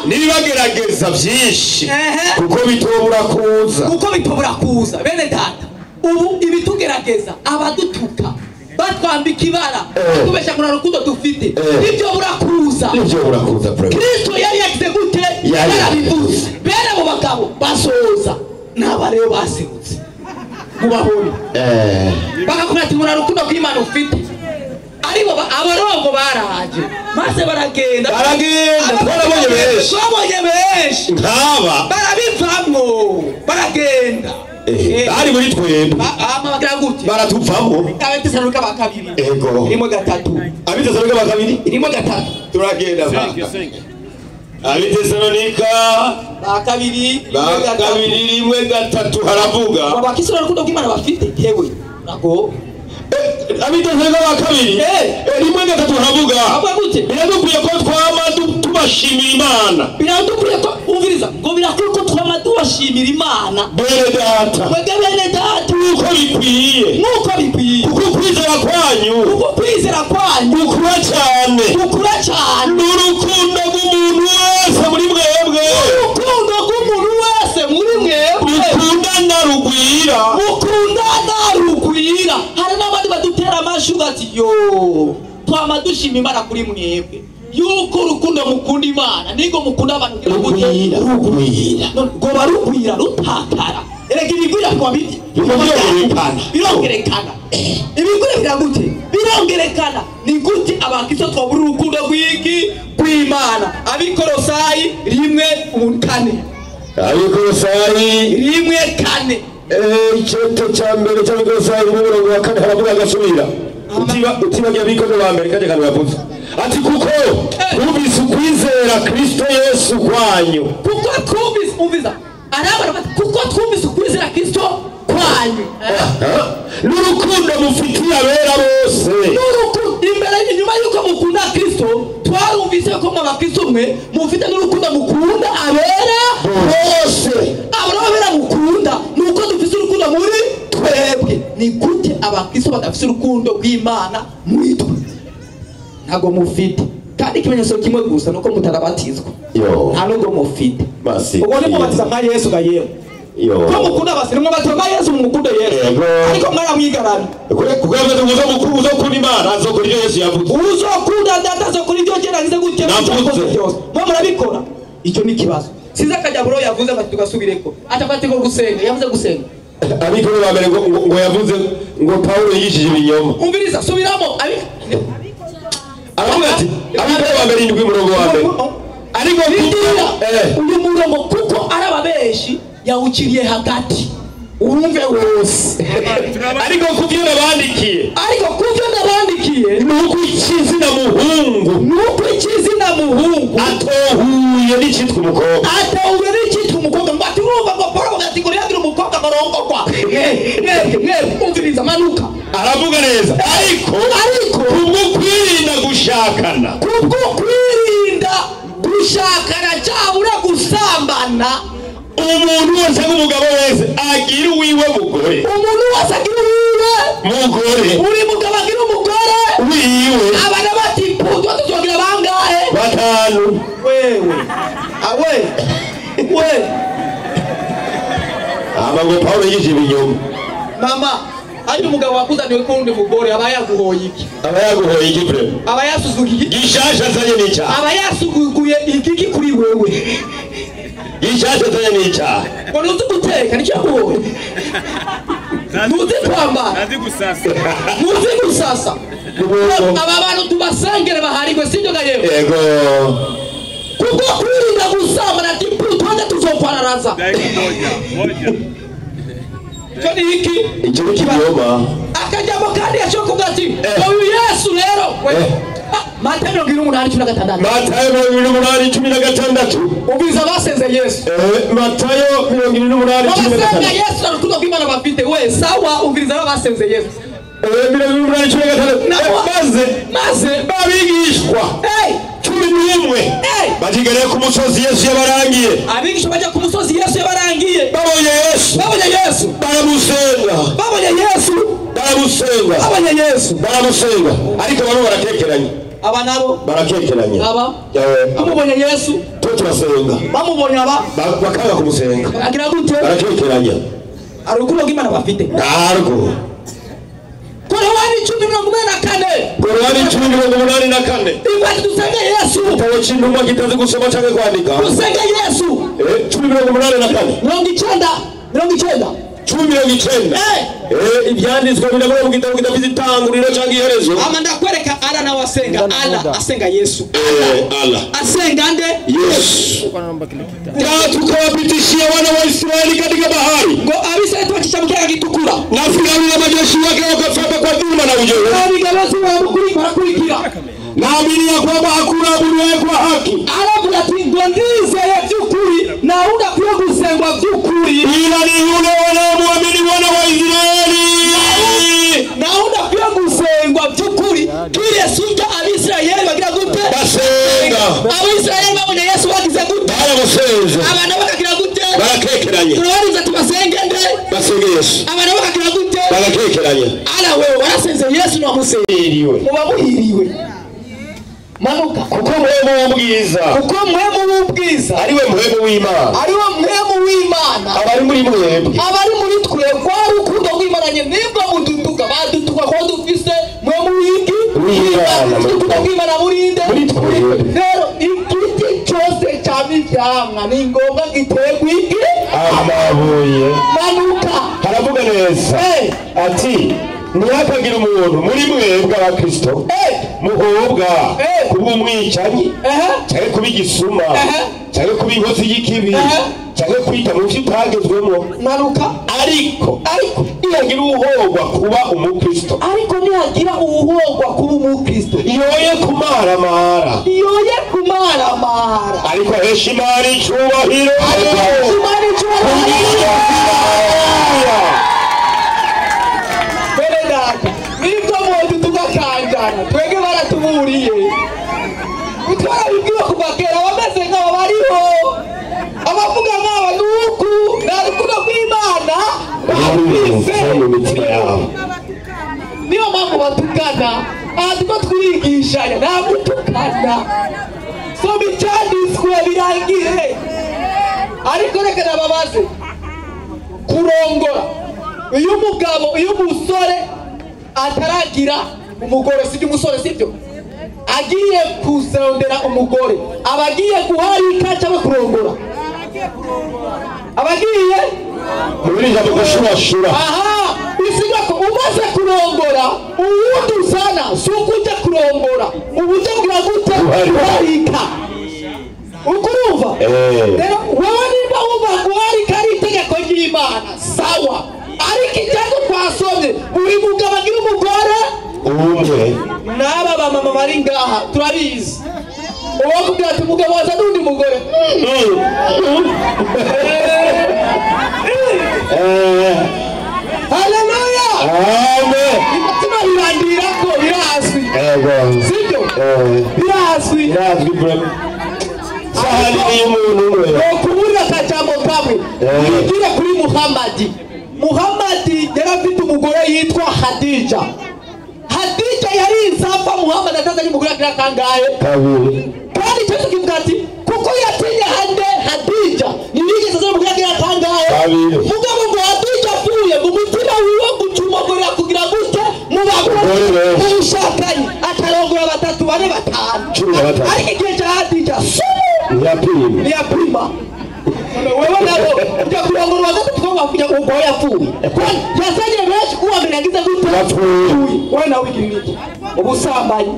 n'ibibagerageza byinshi, kuko bitobura kuza. Kuko bitobura kuza. Bene data, ubu ibitugerageza abadutuka batwambika ibara batubesha ngo nta rukundo dufite, ibyo burakuza. Ibyo burakuza. Kristo yari yagize gute? Yarabivuze. Bene abo bagabo basoza n'abareo baserutse mubabone bakakubwira ati ngo nta rukundo rw'Imana ufite. Aribo abarongo baraje maze baragenda. Twarabonye benshi. Twabonye benshi nk'aba barabivamwo baragenda. Bari muri twebwe. Bagira gute? Baratuvamo. Abitesalonika ba kabiri. Ego. 1:3. Abitesalonika ba kabiri 1:3. Turagenda ba. Abitesalonika ba kabiri 1:3 haravuga. Abakristo n'urukundo rw'Imana bafite yewe. Nako Abitesalonika ba kabiri 1:3 haravuga. Avuga gute? Biradukwiye ko twama tubashimira Imana. Biradukwiye ko umviriza ngo birakwiye ko twama tubashimira Imana. Bene data. Mwebwe bene data uko bikwiye. Nuko bikwiye. Kuko kwizera kwanyu. Kuko kwizera kwanyu gukura cyane. Gukura cyane. N'urukundo rw'umuntu wese muri mwebwe. Urukundo rw'umuntu wese muri mwebwe. Mukundana rugwira. Mukundana rugwira. Hari n'abandi badutera amashuga ati yo twama dushima Imana kuri mwebwe. Yuko urukundo mukunda Imana nigo mukunda abantu rugwira. Rugwira. Ngo barugwira rutakara. Erega ibigwira kwa biti birongerekana. Ibigwira biragute birongerekana. Ni gute abakristo twabura urukundo rw'iki rw'Imana? Abikorosayi 1:4. Abikorosayi 1:4. Icyeto cya mbere cy'Abikorosayi 1:4 haravuga agasubira. Utibagiye abikoze ba mbere kajya kantu yavuze. Ati kuko twumvise ukwizera Kristo Yesu kwanyu. Kuko twumvise umviza. Arabara bati kuko twumvise ukwizera Kristo kwanyu. N'urukundo mufitiye abera bose. N'urukundo imbere inyuma yuko mukunda Kristo twarumvise ko mu bakristo mwe mufite n'urukundo mukunda abera bose. Abo abera mukunda nuko dufite urukundo muri twebwe. Ni gute abakristo badafite urukundo rw'Imana muri twe? Ntago mufite. Kandi ikimenyetso kimwe gusa nuko mutarabatizwa. Nta nubwo mufite. Ubwo ni mubatiza nka Yesu ga yewe. Ko mukunda abasirimu batoma Yesu mukunda Yesu. Ariko mwaramwigarana. Kuko yavuze ngo uzo mukunda Imana azokora ibyo Yesu yavuze. Uzokunda data azokora ibyo je nagize gute byose. Mwe murabikora. Icyo ni kibazo. Siza akajaburo yavuze ati tugasubireko. Atafate ko gusenga, yavuze gusenga. Abikore ba mbere ngo yavuze ngo Paulo yigishije ibinyoma. Umviriza subiramo. Aravuga ati abikore ba mbere 7:1. Ariko uyu murongo kuko arababeshi yawukiriye hagati. Urumve wose. Ariko kuvyo nabandikiye. Ariko kuvyo nabandikiye nuko ikizina muhungu. Nuko ikizina muhungu atohuye n'icitwa umukobwa. Atohuye n'icitwa umukobwa ngo ati urumva ngo Paulo ati ngo yagira umukobwa ngo arongorwa. Mwe umviriza manuka. Aravuga neza. Ariko kubwo kwirinda gushakana. Kubwo kwirinda gushakana cyabura gusambana. Umuntu wese nk'umugabo wese agira uwiwe mugore. Umuntu wese agira uwiwe mugore. Uri mugabo agira umugore wiwe. Abana bati puto tuzogira bangahe? 5. Wewe. Awe. We. Aba ngo Paulo yigishije ibinyoma. Mama, ari umugabo wakuzaniwe ko undi mugore aba yaguhoye iki? Aba yaguhoye iki bre? Aba yasuzugiye gishasha azanye n'icyaha. Aba yasuguye igiki kuri wewe? Gishasha azanye n'icyaha. Ngo ntuzi guteka nicyo yaguhoye. Ntuzi kwambara. Ntuzi gusasa. Ntuzi gusasa. Aba bantu tubasengere baharigwe sibyo ga yewe? Yego. Kubwo kwirinda gusambana ati twende tuzokwararaza. Icyo ni iki? Icyo ni ikinyoma. Akajambo kandi yashoboye kuvuga ati uyu Yesu rero Matayo 28:16. Matayo 28:16. Ubwiza basenze Yesu. Matayo 28:16. Basenga Yesu n'urukundo rw'Imana bafite we sawa umviriza basenze Yesu. 28:16. Maze babigishwa 11 bakigereye ku musozi Yesu yabarangiye. Abigishwa bajya ku musozi Yesu yabarangiye. Babonye Yesu. Babonye Yesu. Baramusenga. Babonye Yesu. Baramusenga. Babonye Yesu. Baramusenga. Ariko bamwe barakekeranya. Aba nabo barakekeranya. Aba bamubonye Yesu turasenga. Bamubonye aba bakanga kumusenga. Agira gute? Barakekeranya. Urukundo rw'Imana bafite. Ntarwo. Korowani 10:44. Korowani 10:84. Ivuga dusenge Yesu. Igitabo cy'intumwa kitazi gusoma cyangwa kwandika. Dusenge Yesu. 10:84. 90. 90. 10:90. Ibyanditswe biravuga mu gitabo kidafite itanguriro cyangwa iherezo. Ama ndakwereka Ara nawe asenga Allah, asenga Yesu. Allah. Asenga nde? Yesu. Na tukawapitishia wana wa Israeli katika bahari. Ngo Abisirayeli tubacisha mu kiyaga gitukura. Na Firauni na majeshi yake wakafuata kwa dhuluma na ujeuri. Barakurikira. Naamini ya kwamba hakuna abuduaye kwa haki. Aravuga ati ngo ndizeye by'ukuri na udakwiye gusengwa by'ukuri ila ni yule wanaomwamini wana wa Israeli. Na udakwiye gusengwa by'ukuri kiretse ujya Abisirayeli bagira gute? Basenga. Abisirayeli babonye Yesu bagize gute? Baramusenze. Abantu bakagira gute? Barakekeranye. Turabariza ati basenge nde? Basenge Yesu. Abantu bakagira gute? Barakekeranye. Ala wewe warasenze Yesu ntiwamusenze. Muba muhiriwe. Manuka. Kuko mwemu w'ubwiza. Kuko mwemu w'ubwiza. Ariwe mwemu w'Imana. Ariwe mwemu w'Imana. Abari muri mwebwe. Abari muri twe kwa rukundo rw'Imana nye nibwo mudutuka badutuka ko dufise mwemu w'iki? W'Imana. Urukundo rw'Imana burinde. Muri twebwe. Rero igiti cyose cyama ivyamwa ni ngombwa giterwe iki? Amabuye. Manuka. Haravuga neza. Ati ntihakagira umuntu muri mwebwe abakristo muhobwa kuba umwicanyi cyangwa kuba igisuma cyangwa kuba inkozi y'ikibi cyangwa kwita mu byo utagezwemo. Manuka. Ariko nihagira uwuhogwa kuba umukristo. Ariko nihagira uwuhogwa kuba umukristo. Yoye kumaramara. Yoye kumaramara. Ariko ahesha Imana icyubahiro. Ariko ahesha Imana icyubahiro. Nibwo muntu tugakanjana twege baratuburiye twarabibwiwe kuva kera abameze nk'aba bariho abavuga nk'aba nuku nta rukundo rw'Imana bafise mu mitima yabo. Niyo mpamvu batukana aha turiko twigishanya nta gutukana soma icyanditswe birangire. Ariko reka nababaze kurongora iyo umugabo iyo umusore ataragira umugore sibyo umusore sibyo agiye kuzondera umugore abagiye guharika cyangwa kurongora abagiye muri jambo gushurashura. Aha bisiga ko umaze kurongora uwundi usana si ukujya kurongora ubu ujya kugira gute guharika ukurumva. Rero wowe niba wumva guharika ari itegeko ry'Imana sawa, ariko icyago twasomye buri mugabo agira umugore umwe. N'aba bamama bari ngaha turabizi uwo kugira ati umugabo waza n'undi mugore. Haleluya. Amen. Imitima birandira ko birazwi. Sibyo? Birazwi. Birazwi bro. Sahani y'umuntu umwe. Okuburira akajambo kamwe. Wigire kuri Muhammadi. Muhammadi yari afite umugore yitwa Khadija. Khadija yari insapfa Muhammad atazanye umugore agira kangahe? Kabiri. Kandi cyo kivuga ati kuko yatinye hande Khadija ntiyigeze azana umugore agira kangahe? Kabiri. Mugabo ngo Khadija apfuye mu mutima wiwe gucumagurira kugira gute mu bagore ubushakanye atarongora batatu bane batanu. 15. Ariko igihe cya Khadija sumu ntiyapima. Wewe nabo ujya kurongora wa gatatu kwa kuja ubwo yapfuye. Yazanye benshi kuwa mbere yagize gute? Yapfuye. Wewe nawe ugira iki? Ubusambanyi.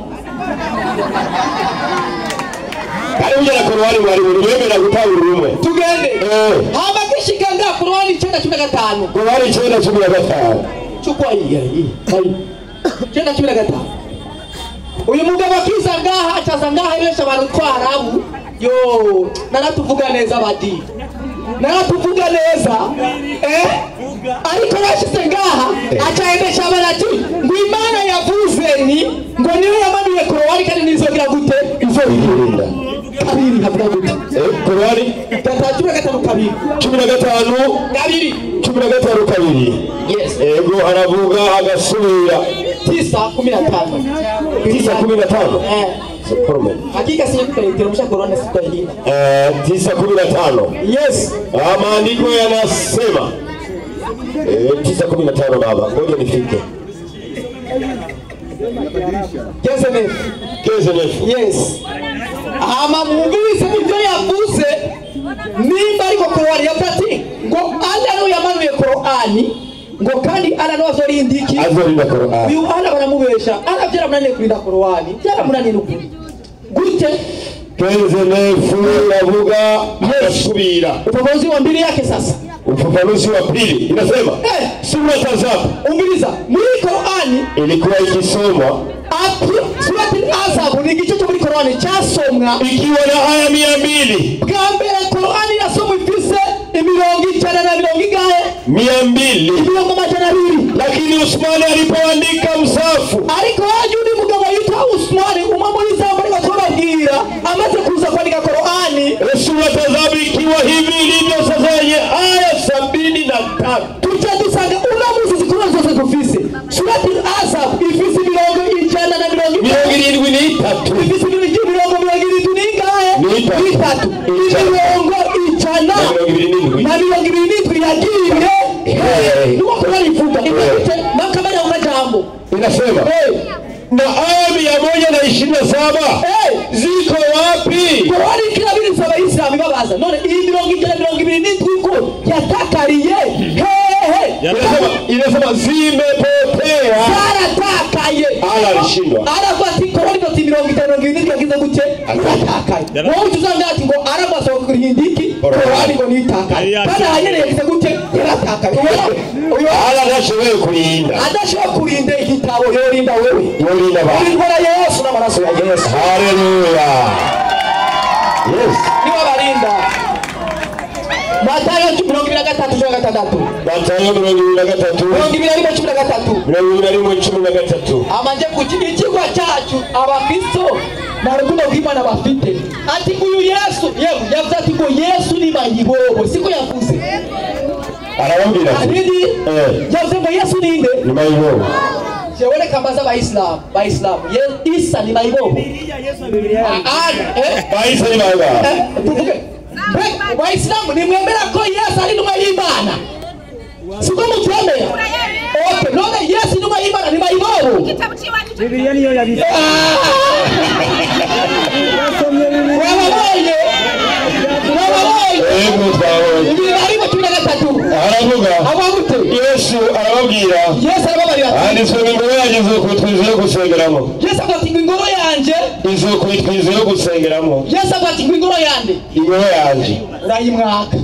Kari ujya na Korowani mwari muri wemera gutanga urumwe. Tugende. Hama kishika nga Korowani 9:15. Korowani 9:15. Chukua hii. 9:15. Uyu mugabo akiza ngaha acaza ngaha benshi abantu twarabu. Yo, naratuvuga neza badi. Naratuvuga neza. Ariko rashize ngaha acaendesha abana ati ngo Imana yavuze ni ngo niwe yamanuye Korowani kandi nizogira gute izoyirinda. Kabiri havuga gute? Korowani 3:15 kabiri. 15 kabiri. 15 kabiri. Yes. Ego haravuga agasubira 9:15. 9:15. Hakika sikuteremsha Korowani sikuilinda. 9:15. Yes. Maandiko yanasema 9:15 baba. Ngoja nifike. Kezenefu. Yes. Ama mwumvise ibyo yavuze nimba ariko Korowani yavuze ati ngo Allah niwe yamanuye Korowani Ngo kandi Allah nawe azorinda iki? Azorinda Korani. Uyu Allah baramubesha. Allah byaramunaniye kurinda Korani. Byaramunaniye n'ukuri. Gute? 15:9 yavuga asubira. Ufafanuzi wa mbili yake sasa. Ufafanuzi wa pili inasema sura Ahzab. Umviriza, muri Korani ilikuwa ikisomwa Surati Ahzab ni igice cyo muri Korani cyasomwa ikiwa na aya 200. Bwa mbere Korani irasomwa ifise imirongo ijana na mirongo ingahe? 200. Imirongo 200. Lakini Usmani alipoandika msafu, ariko haje undi mugabo yitwa Usmani umwe muri za mbere batubabwira amaze kuza kwandika Korani, Surati Ahzab ikiwa hivi ilivyo sasa yenye aya 73. Tuca dusanga uno munsi zikuru zose dufise. Surati Ahzab ifise imirongo ijana na mirongo 73. Ifise imirongo mirongo irindwi n'ingahe? N'itatu. Imirongo ijana na mirongo ibiri n'indwi yagiye. Nuko Korani ivuga makamara ya majambo inasema na aya 127 ziko wapi? Korani kirabiri saba Islam ibabaza. None iyi mirongo ijana mirongo ibiri n'indwi ko yatakariye hehe. Inasema zimepotea. Zaratakaye. Ala alishindwa. Aravuga ati Korani ati mirongo itanu mirongo irindwi yagize gute? Yaratakaye. Wowe utuzanga ati ngo aravuga so kurindiki Korani ngo nitakaye. Kandi ahanyene yagize gute? Yaratakaye. Uyu ala adashoboye kurinda. Adashoboye kurinda igitabo yorinda wewe. Yorinda ba. Urindwa Yesu n'amaraso ya Yesu. Haleluya. Yes. Niwe abarinda. Matayo 23:16. Matayo 23. 21:13. 21:13. Amanje ku ikigwa cyacu abakristo na rukundo rw'Imana bafite. Ati uyu Yesu, yewe yavuze ati ngo Yesu ni mayibobo, siko yavuze. Arababwira ati yavuze ngo Yesu ni nde? Ni mayibobo. Jewe reka mbaze abayisilamu, bayisilamu, Isa ni mayibobo. Bayisa ni mayibobo. Tuvuge. Bayisilamu ni mwemera ko Yesu ari intumwa y'Imana. Siko mubyemera. Okay, none Yesu intumwa y'Imana ni mayibobo. Bibiliya niyo yabivuze. Wababonye. Wababonye. Yego twabonye. Ibiri 13. Aravuga. Abagute. Yesu arababwira. Yesu arababarira. Handitswe ngo ingoro yanjye izokwitwa inzu yo gusengeramo. Yesu avuga ati ngo ingoro yanjye izokwitwa inzu yo gusengeramo. Yesu avuga ati ngo ingoro yanjye. Ingoro yanjye. Urayimwaka.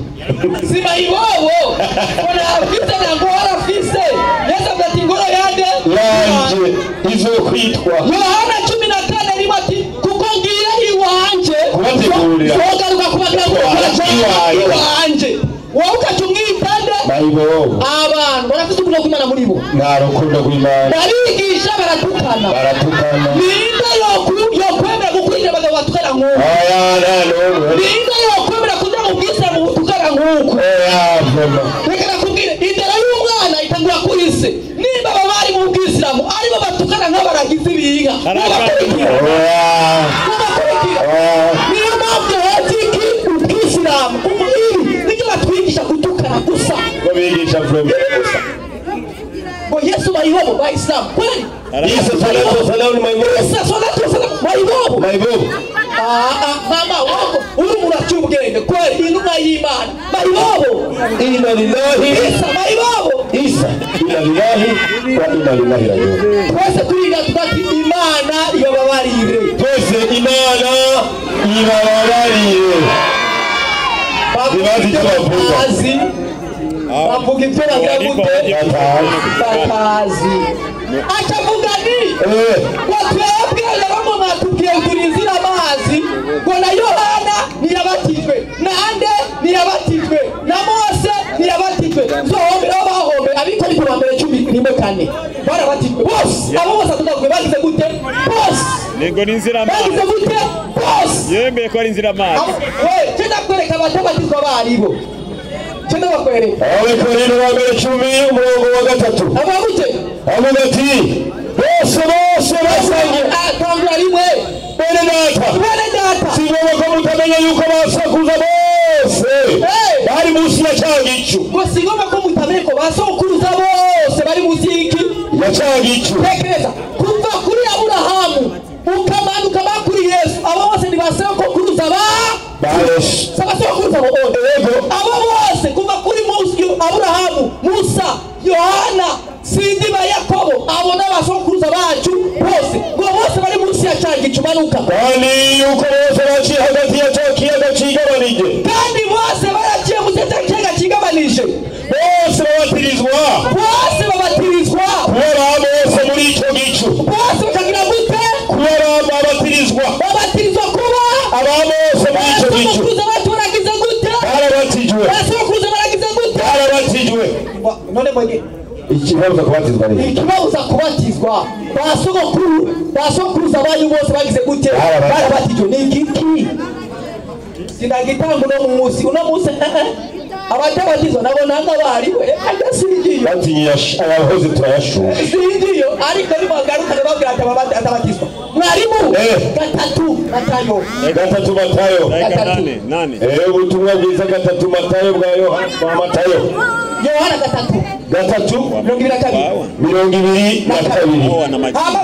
Si mayibobo. Ngo ntafise na ngo warafise. Yesu avuga ati ingoro yanjye. Yanjye izokwitwa. Yohana 14 rimwe ati kuko ngiye iwanje. Kubategurira. Nzogaruka kubagira ngo iwanje. Wowe ukaca umwitande. Mayibobo. Abantu barafise urukundo rw'Imana muri bo. Nta rukundo rw'Imana. Barigisha baratukana. Baratukana. Ninde yokwemera gukurikira abagabo batukana nk'uko? Oya, nta n'umwe. Ninde yokwemera kuja mu bwisilamu butukana nk'uko? Oya, vema. Reka nakubwire, indero y'umwana itangura kuri se. Nimba aba bari mu bwisilamu aribo batukana nk'abaragizi biga. Mubakurikira. Oya. Mubakurikira. Niyo mpamvu duhetse iki ubwisilamu. Kuko ibi nibyo batwigisha gutukana gusa. Ngo bigisha vema. Ngo Yesu mayibobo bayisilamu kweli? Isa salatu wasalamu ni mayibobo. Isa salatu wasalamu mayibobo. Mayibobo. Mama wako uri muracyubwenge kweli intumwa y'Imana mayibobo. Inna lillahi. Isa mayibobo. Isa inna lillahi wa inna ilaihi rajiun. Twese turiga tutati Imana ibababarire. Twese Imana ibababarire. Ntibazi icyo bavuga. Bavuga ibyo bagira gute? Batazi. Acavuga ni ngo twebwe rero mwatubwiye turinzira amazi ngo na Yohana ntiyabatijwe na Ande ntiyabatijwe na Mose ntiyabatijwe zohombera aho bahombera abikoriko ba mbere 14 barabatijwe bose abo bose atudakwiye bagize gute bose Nego ni inzira amazi bagize gute bose yemeye ko ari inzira amazi we cyo ndakwereka abatabatizwa baribo cyo ndabakwereka Abakorinto ba mbere 10 umurongo wa 3 avuga gute avuga ati bose bose basangiye atangura rimwe bene data bene data si ngombwa ko mutamenya yuko basakuza bose bari munsi ya cya gicu ngo si ngombwa ko mutamenya ko basokuruza bose bari munsi y'iki ya cya gicu tekereza kuva kuri Aburahamu ukamanuka kuri Yesu abo bose ni basokuruza ba ba Yesu abasokuruza bo abo bose kuva kuri Mose Aburahamu, Musa, Yohana, sindi ba Yakobo, abo n'abasokuruza bacu bose, ngo bose bari munsi ya cya gicu manuka. Kandi yuko bose baciye hagati ya cya kiyaga cigabanije, kandi bose baraciye munsi ya cya kiyaga cigabanije, bose babatirizwa, bose babatirizwa kuba ba Mose muri ico gicu, bose bakagira gute? Kuba babatirizwa, babatirizwa kuba aba Mose muri ico gicu. Basokuruza bacu baragize gute? Barabatijwe. Basokuruza baragize gute? Barabatijwe. None mwege ikibazo kubatizwa ni ikibazo kubatizwa basogokuru basokuruza banyu bose bagize gute? Barabatijwe. Ni igiki sinagitanga uno munsi, uno munsi abatabatizwa nabo nanga bariwe ajya singiyo batinye abahoze turayashusha singiyo, ariko nimagaruka babwira ati atabatizwa. Mwarimu gatatu Matayo, gatatu Matayo, nane ubutumwa bwiza gatatu Matayo bwa Yohana, Matayo Yohana gatatu gatatu 22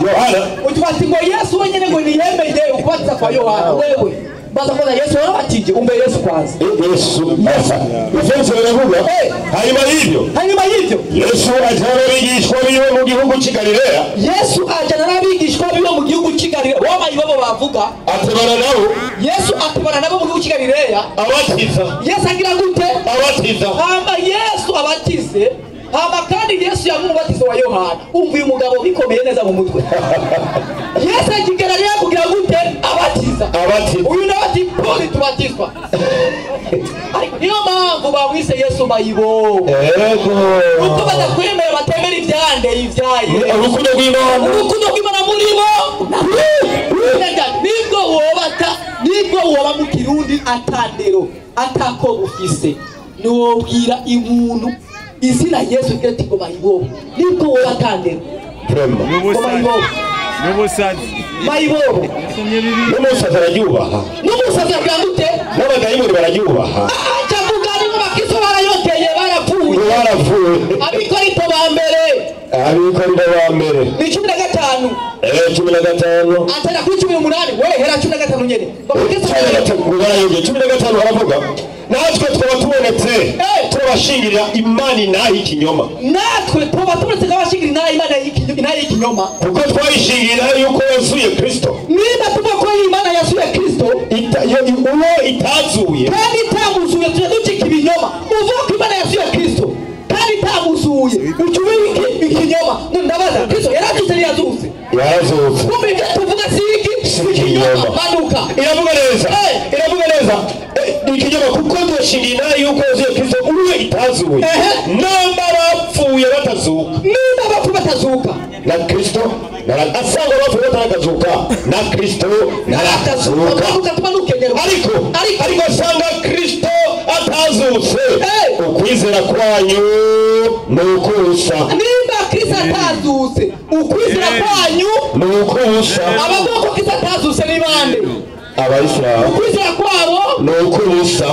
Yohana utubati ngo Yesu wenyene ngo niyemeye ukubatiza kwa Yohana. Wewe baza kwanza Yesu warabatije, umbe Yesu kwanza. Yesu Yesu baravuga. Hanyuma y'ibyo, hanyuma y'ibyo Yesu ajana n'abigishwa biwe mu gihugu cy'i Galileya. Yesu ajana n'abigishwa biwe mu gihugu cy'i Galileya. Wamayi babo bavuga atebana nabo, Yesu atebana nabo mu gihugu cy'i Galileya, abatiza. Yesu agira gute? Abatiza. Hama Yesu abatize, hama kandi Yesu yamubatizo wa Yohana. Umva uyu mugabo bikomeye neza mu mutwe. Yesu agigararira kugira gute? Abatiza. Abatiza. Uyu nawe ati poli tubatizwa. Ariko niyo mpamvu bamwise Yesu mayibo. Yego. Uko badakwemera batemera ivyande ivyaye. Urukundo rw'Imana. Urukundo rw'Imana muri bo. Nibwo wobata, nibwo woba mu Kirundi atandero, atako bufise. Niwobwira ibuntu izina Yesu ati ngo mayibobo. Nibwo woba atandero. Vraiment. Ngo mayibobo. N'ubusazi. Mayibobo. N'umusazi araryubaha. N'umusazi agira gute? N'abadayimoni bararyubaha. Aca avuga ni nk'abakristo barayokeye barapfuye. Barapfuye. Abikorito ba mbere. Abikorito ba mbere. Ni 15. 15. Atera kuri 18. Wewe hera 15 nyene. Abakristo barayokeye 15 baravuga. Natwe twaba tubonetse turabashingirira Imana nayo ikinyoma. Natwe twaba tubonetse nk'abashingirira Imana nayo ikinyoma. Kuko twayishingirira yuko yasuye Kristo. Niba tuvuga ko Imana yasuye Kristo, uwo itazuye kandi itamuzuye, tujya ducika ibinyoma. Uvuga ko Imana yasuye Kristo kandi itamuzuye, uca ikinyoma. Ndabaza, Kristo yarazutse ntiyazutse? Yarazutse. Kumbe ibyo tuvuga si iki? Si ikinyoma. Manuka. Iravuga neza. Iravuga neza. Ikinyoma kuko twashingira yuko yazuye Kristo uwo itazuye. Namba bapfuye batazuka. Nimba bapfuye batazuka. Na Kristo asanga bapfuye batakazuka. Na Kristo narakazuka. Ariko asanga Kristo atazutse. Ukwizera kwanyu ni ukubusa. Nimba Kristo atazutse, ukwizera kwanyu ni ukubusa. Abavuga ko Kristo atazutse ni bande? Abayisilamu. Ukwizera kwabo ni ukubusa.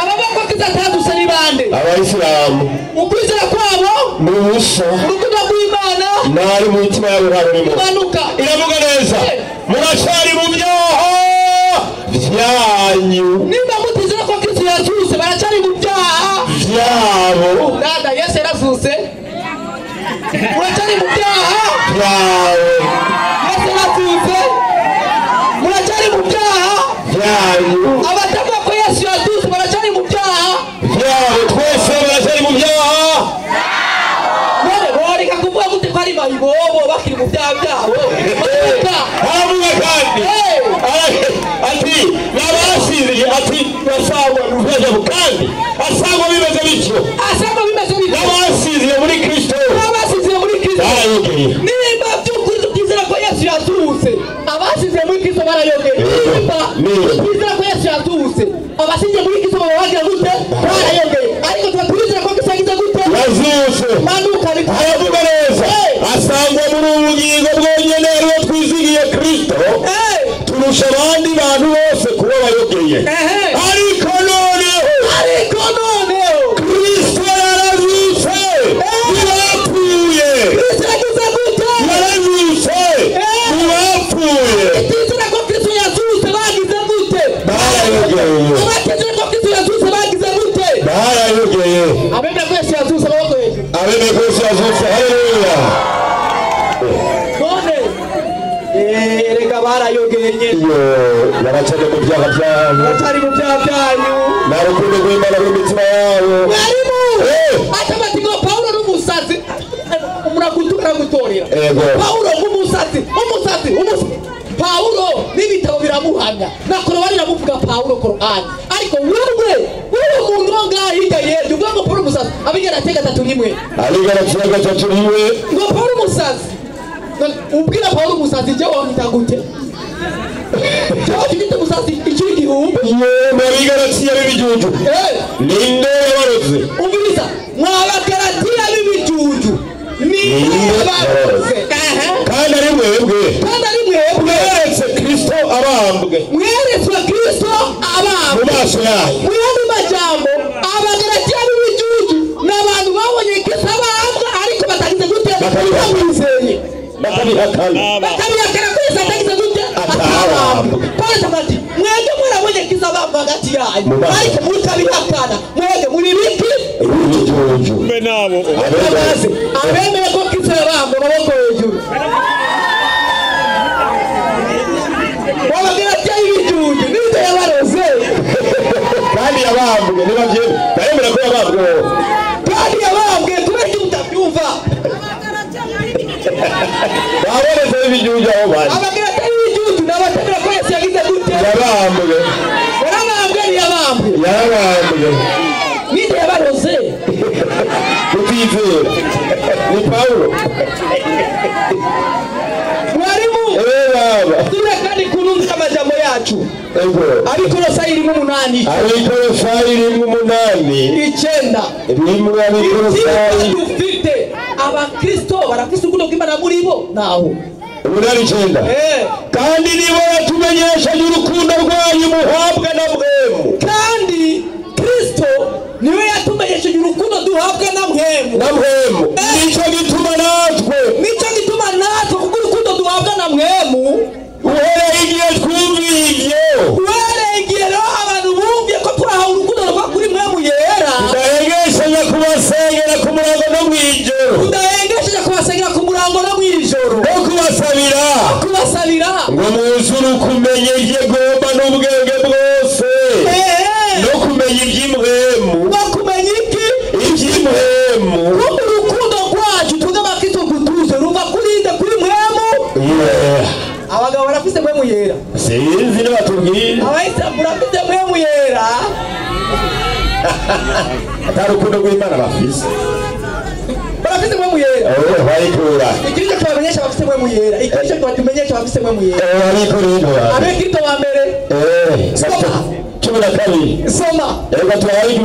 Abavuga ko Kristo atazutse ni bande? Abayisilamu. Ukwizera kwabo ni ubusa. Urukundo rw'Imana nari mu mitima yabo nta rurimo. Manuka. Iravuga neza. Muracari mu byaha byanyu. Nimba mutizera ko Kristo yazutse, baracari mu byaha byabo. Dada, Yesu yarazutse. Muracari mu byaha byabo. Yesu yarazutse. Muracari mu byaha byanyu. Abatavuga ko Yesu yazutse baracari mu byaha byabo. Twese baracari mu byaha. None boreka kuvuga gute ko ari mayibobo bakiri mu byaha byabo? Aravuga kandi ati n'abasinziriye, ati basangwa mu byaha kandi asangwa bimeze bityo. Asangwa bimeze bityo. N'abasinziriye muri Kristo. N'abasinziriye muri Kristo. Barayogeye. Nimba by'ukuri tutizera ko Yesu yazutse, abasinziriye muri Kristo barayogeye. Nimba tutizera ko Yesu yazutse, abasinziriye muri Kristo babagira gute? Barayogeye. Ariko tuba turizera ko Kristo yagize gute? Yazutse. Manuka. Aravuga neza. Asangwa muri ubugingo bwonyene ariwo twizigiye Kristo. Turusha abandi bantu bose kuba bayogeye. Ariko noneho, Kristo yarazutse. Ntibapfuye. Kristo yagize gute? Yarazutse. Ntibapfuye. Tutizera ko Kristo yazutse bagize gute? Barayogeye. Abatizera ko Kristo yazutse bagize gute? Barayogeye. gihe nyene Iyo baracari mu byaha byanyu, batari mu byaha byanyu, nta rukundo rw'Imana ruri mu mitima yabo. Mwarimu atabati ngo Paulo n'umusazi umuntu aragutorera. Ego. Paulo nk'umusazi, umusazi, umusazi. Paulo n'ibitabo biramuhamya na Korowani iramuvuga Paulo Korani, ariko wewe muntu wo ngaha hirya y'ejo uvuga ngo Paulo umusazi, Abigalatiya 3:1. Abigalatiya 3:1. Ngo Paulo umusazi, ubwira Paulo umusazi je wamwita gute? Jewe ufite umusazi ikiri igihumbi. Yewe Abigalatiya b'ibijuju, ninde yabaroze? Umviriza, mwabagalatiya b'ibijuju, ninde yabaroze? Kandi ari mwebwe, kandi ari mwebwe mweretse Kristo abambwe, mweretswe Kristo abambwe mu maso yanyu. Mu yandi majambo, abagalatiya b'ibijuju ni abantu babonye Kristo abambwe ariko batagize gute? Batamwizeye, bakabihakana, bakabihakana ko Yesu atagize gute? Atabambwe. Paulo akavuga ati mwebwe mwarabonye Kristo abambwe hagati yanyu ariko mutabihakana, mwebwe muri biki? Ibijuju. Mbe nabo Abemeye ko Kristo yabambwe, amaboko hejuru. Abagalatiya b'ibijuju ninde yabaroze? Kandi yabambwe, niba byemeye baremera ko yabambwe, kandi yabambwe. Kubera iki mutabyumva? Babonetse ibijuju aho bari. Abagalatiya b'ibijuju ni abatemera ko Yesu yagize gute? Yabambwe. Yarabambwe, ntiyabambwe? Yarabambwe. Ninde yabaroze? Kutizera ni Paulo. Mwarimu, baba tuna kandi kunumva amajambo yacu. Ego. Abikolosayi 1:8. Abikolosayi 1:8. 9. Rimwe Abikolosayi. Dufite abakristo barafise urukundo rw'Imana muri bo naho. 8:9. Kandi nibo yatumenyesha urukundo rwanyu muhabwa na mwemu. Kandi Kristo niwe yatumenyesheje urukundo duhabwa na mwemu. Na mwemu. Nico gituma natwe. Nico gituma natwe kuko urukundo duhabwa na mwemu. Uhereye igihe twumviye ivyo. Uhereye igihe rero abantu bumviye ko twahawe urukundo ruva kuri mwemu yera. Tudahengeshanya kubasengera ku murango no mw'ijoro. Tudahengeshanya kubasengera ku murango no mw'ijoro. No kubasabira. Kubasabira. Ngo mwuzure ukumenya ivyo igomba n'ubwenge bwose. No kumenya ivy'imwemu. No kumenya iki? Ivy'imwemu. Kuko urukundo rwacu twebwe abakristo kutuze ruva kuri nde? Kuri mwemu. Abagabo barafise mwemu yera. Sinzi nibatubwira. Abayisilamu barafise mwemu yera. Ata rukundo rw'Imana bafise. Barafise mwemu yera. Barikura. Ikirico tubamenyesha bafise mwemu yera. Ikirico tubamenyesha bafise mwemu yera. Barikura. Abekristo ba mbere. 12. Soma. Reka tubahe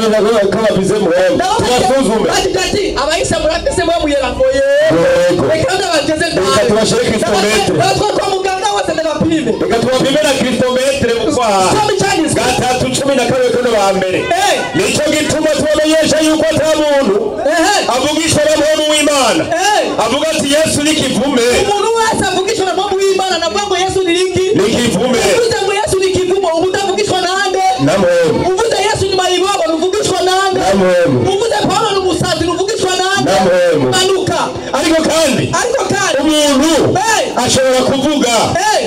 ko bafise mwemu. Tubasuzume. Ati abayisilamu barafise mwemu yera ngo yego. Reka ndabageze ndabe. Reka tubashire Kristometre. Batwa kwa muganga wose ndabapime. Reka tubapime na Kristometre mu kwaha. 3:12 kono ba mbere. Nico gituma tubamenyesha yuko ata muntu avugishwa na mwemu w'Imana. Avuga ati Yesu ni kivume. Umuntu wese avugishwa na mwemu w'Imana navuga ngo Yesu ni iki? Ni kivume. Uvuze ngo Yesu ni kivume ubu utavugishwa nande? Na mwemu. Uvuze Yesu ni mayibobo uvugishwa nande? Na mwemu. Uvuze Paulo ni umusazi uvugishwa nande? Na mwemu. Manuka. Ariko kandi umuntu ashobora kuvuga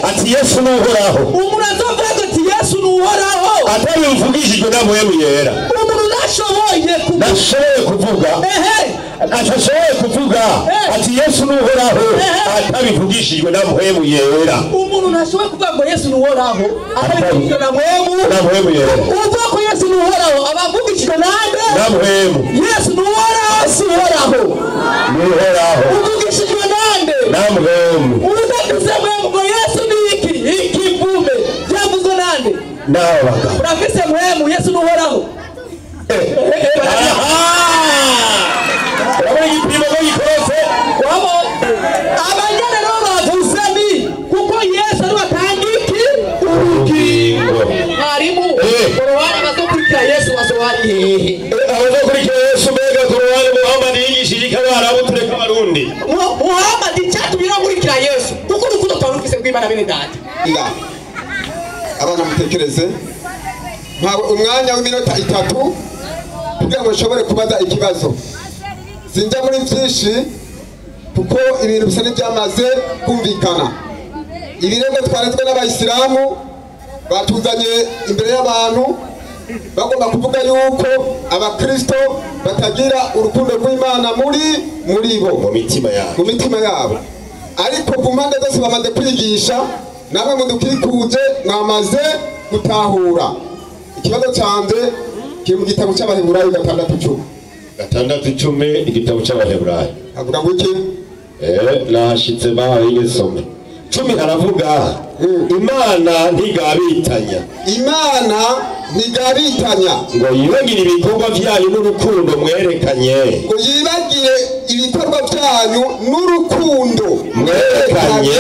ati Yesu ni Uhoraho. Umuntu azovuga ati Yesu ni Uhoraho atabivugishijwe na mwemu yera. Umuntu udashoboye kuvuga atashoboye kuvuga ati Yesu ni Uhoraho atabivugishijwe na mwemu yera. Umuntu ntashoboye kuvuga ngo Yesu ni Uhoraho atabivugishijwe na mwemu yera. Uvuga ko Yesu ni Uhoraho abavugishijwe nande? Na mwemu. Yesu ni Uhoraho si Uhoraho. Ni Uhoraho. Uvugishijwe nande? Na mwemu. Udafise mwemu ngo Yesu ni iki? Ikivume. Byavuzwe nande? N'abo bagabo. Urafise mwemu Yesu ni Uhoraho. Urabona igipimo ko gikorotse? Abanyene rero bavuze ni kuko Yesu ari batanga iki? Ubugingo. Mwarimu, Korowani abazokurikira Yesu bazoba ari hehe? Abazokurikira Yesu mbega Korowani Muhammad yigishije iki Abarabu tureka Abarundi? Muhammad icyatumye akurikira Yesu kuko urukundo twarufise rw'Imana bene data. Abana mutekereze, mpawe umwanya w'iminota 3 kugira ngo nshobore kubaza ikibazo. Sinjya muri byinshi kuko ibintu bisa n'ibyamaze kumvikana. Ibirego twarezwe n'abayisilamu batuzanye imbere y'abantu bagomba kuvuga yuko abakristo batagira urukundo rw'Imana muri bo mu mitima yabo, mu mitima yabo. Ariko ku mpande zose bamaze kwigisha, namwe mudukikuje mwamaze gutahura. Ikibazo cyanjye kiri mu gitabo cy'Abaheburayo 6:10. 6:10 igitabo cy'Abaheburayo. Avuga ngo iki? Nashitse bahaye igisome. 10 haravuga Imana ntigabitanya. Imana ntigabitanya ngo yibagire ibikorwa byanyu n'urukundo mwerekanye. Ngo yibagire ibikorwa byanyu n'urukundo mwerekanye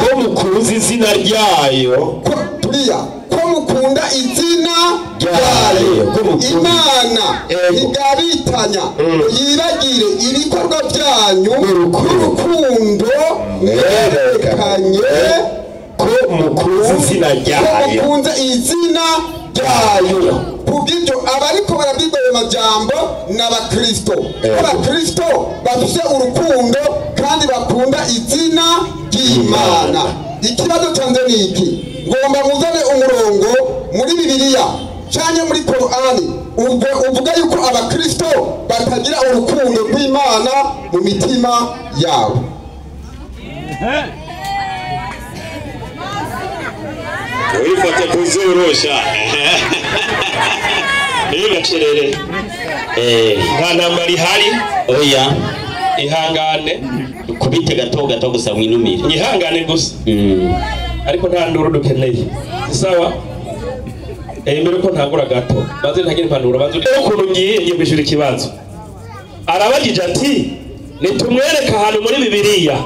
ko mukunze izina ryayo. Ko turiya ko mukunda izina ryayo. Imana ntigabitanya ngo yibagire ibikorwa byanyu n'urukundo mwerekanye ko mukunze izina ryayo. Ko mukunze izina ryayo. Kubw'ibyo abariko barabwirwa ayo majambo n'abakristo. Abakristo bafise urukundo kandi bakunda izina ry'Imana. Ikibazo cyanjye ni iki? Ngomba muzane umurongo muri Bibiliya canke muri Korani uvuga yuko abakristo batagira urukundo rw'Imana mu mitima yabo. Wifate kuzurusha. Nigacerere. Nta ntambara ihari. Oya. Ihangane. Kubite gato gato gusa mwinumire. Ihangane gusa. Ariko nta nduru dukeneye. Sawa? Mbere ko ntangura gato. Baze ntagire impanuro baze ukuntu ngiye kwishura ikibazo. Arabagije ati nitumwereka ahantu muri Bibiliya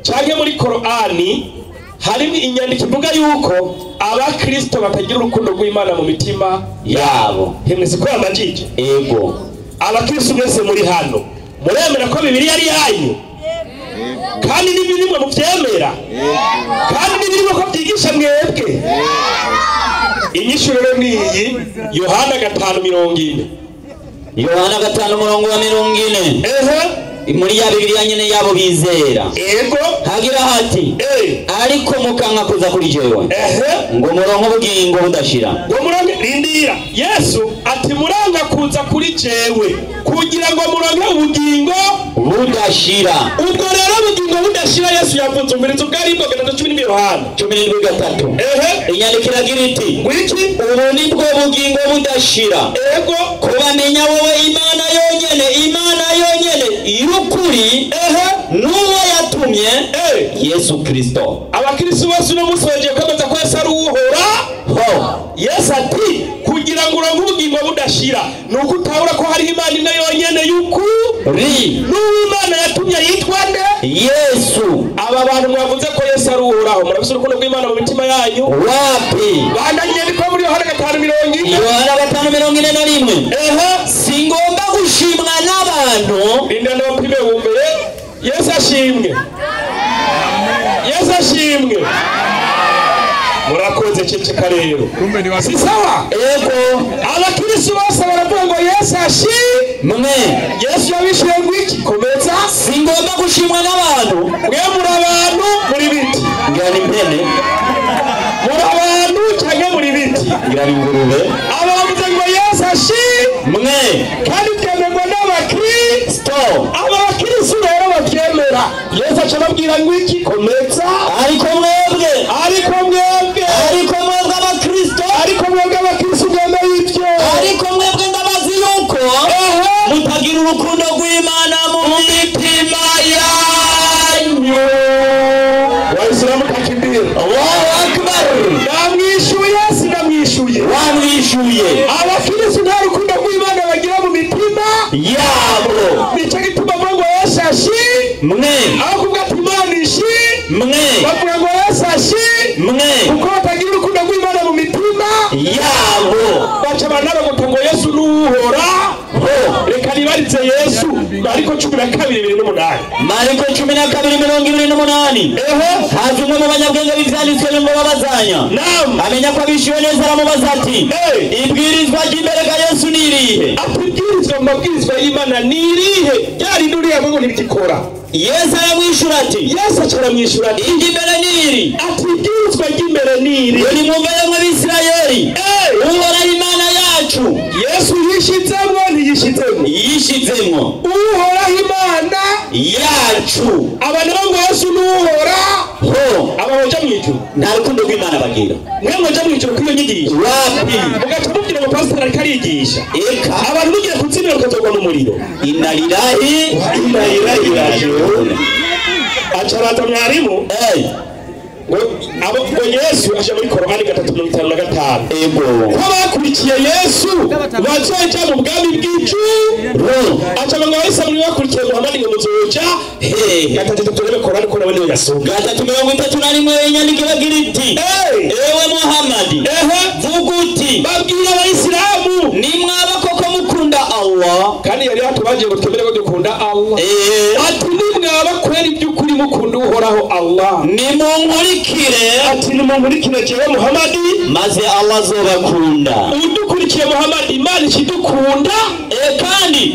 canke muri Korani harimo inyandiko ivuga yuko abakristo batagira urukundo rw'Imana mu mitima yabo. Hemwe siko amajije? Ego. Abakristo mwese muri hano muremera ko Bibiliya ari yanyu? Kandi n'ibirimo muvyemera? Kandi n'ibirimo ko byigisha mwebwe? Inyishu rero ni iyi, Yohana 5:40. Yohana 5:40. Ehe. Muri ya Bibiliya nyene yabo bizera. Ego. Hagira hati ariko mukanka kuza kuri jewe. Ngo muronke ubugingo budashira. Ngo muronke, rindira. Yesu ati muranga kuza kuri jewe kugira ngo muronke ubugingo budashira. Ubwo rero ubugingo budashira Yesu yavuze umviriza ubwari bwo 3:17 Yohana 17:3. Ehe. Inyandiko iragira iti ngwiki ubu nibwo bugingo budashira. Ego. Kubamenya wowe Imana yonyene, Imana yonyene y'ukuri, ehe, n'uwo yatumye Yesu Kristo. Abakristo bose uno munsi bagiye kwemeza ko Yesu ari uwuhora ho. Yesu ati kugira ngo uronke ubugingo budashira nuko utahura ko hari Imana imwe yonyene y'ukuri n'uwo Imana yatumye yitwa nde? Yesu. Aba bantu mwavuze ko Yesu ari uhoraho, murafise urukundo rw'Imana mu mitima yanyu? Wapi? Bandanye niko muri Yohana 5:40. Yohana 5:41. Ehe. Singomba gushimwa n'abantu. Rinda ndabapime wumbere. Yesu ashimwe. Yesu ashimwe. Murakoze ceceka rero. Si sawa? Ego. Abakristo bose baravuga ngo Yesu ashimwe. Yesu yabishuye ngo iki? Komeza. Singomba gushimwa n'abantu. Mwe muri abantu muri biti. Ngira ni impene. Muri abantu cyangwa muri biti. Ngira ni ingurube. Abavuze ngo Yesu ashimwe. Kandi byemerwa n'abakristo. Abakristo rero babyemera. Yesu aca ababwira ngo iki? Komeza. Ariko mwebwe. Ariko mwebwe. Ariko mwebwe abakristo. Ariko mwebwe abakristo mwemeye ibyo. Ariko mwebwe ndabazi yuko mutagira urukundo rw'Imana mu mitima yanyu. Waislamu takbir. Allahu Akbar. Ndamwishuye sinamwishuye. Wamwishuye. Abakristo nta rukundo rw'Imana bagira mu mitima yabo. Nicyo gituma bavuga ngo Yesu ashimwe. Aho kuvuga ati Imana ishimwe, bavuga ngo Yesu ashimwe kuko batagira urukundo rw'Imana mu mitima yabo. Baca banarogota ngo Yesu ni uwuhora. Reka nibarize Yesu Mariko 12:28. Mariko 12:28. Ehe. Haza umwe mu banyabwenge b'ivyanditswe ngo babazanya. Naam. Amenya ko abishyuwe neza aramubaza ati ibwirizwa ry'imbere ga Yesu ni Nirihe? Ati ibwirizwa mu mabwirizwa y'Imana nirihe? Ryari nuriya ngo ntibigikora. Yesu aramwishura ati, Yesu aramwishura ati, iry'imbere niri. Ati ibwirizwa ry'imbere niri. Uri mwumve yemwe Bisirayeli, Uhoraho Imana yacu. Yesu yishizemwo ntiyishizemwo? Yishizemwo. Uhoraho Imana yacu. Abantu ngo Yesu n'Uhoraho. Aba boja mw'ijuru nta rukundo rw'Imana bagira. Mwe mwoja mw'ijuru kw'iyo nyigisho? Wapi? Mugaca mubwira ngo pastor ariko arigisha. Eka. Abantu mugiye kuzimira mukazogwa mu muriro. Inna lillahi wa inna ilaihi raji'un. Acaraza mwarimu. Ngo Yesu aje muri Korani 3:55. Ego. Ko bakurikiye Yesu bazoja mu bwami bw'ijuru. Aca ngo abayisilamu bakurikiye Muhammad ngo muzoja hehe. 3 turebe Korani ko nawe niyo yasonga. 3:31 inyandiko iragira iti, ewe Muhammad, vuga uti, babwira abayisilamu nimwaba koko mukunda Allah. Kandi yari yatubagiye ngo twemere ko dukunda Allah. Ati nimwaba kwera iby'ukuri mukunda Uhoraho Allah, nimunkurikire. Ati nimunkurikire jewe Muhammad, maze Allah azobakunda. Udukurikiye Muhammad, Imana ikidukunda. Kandi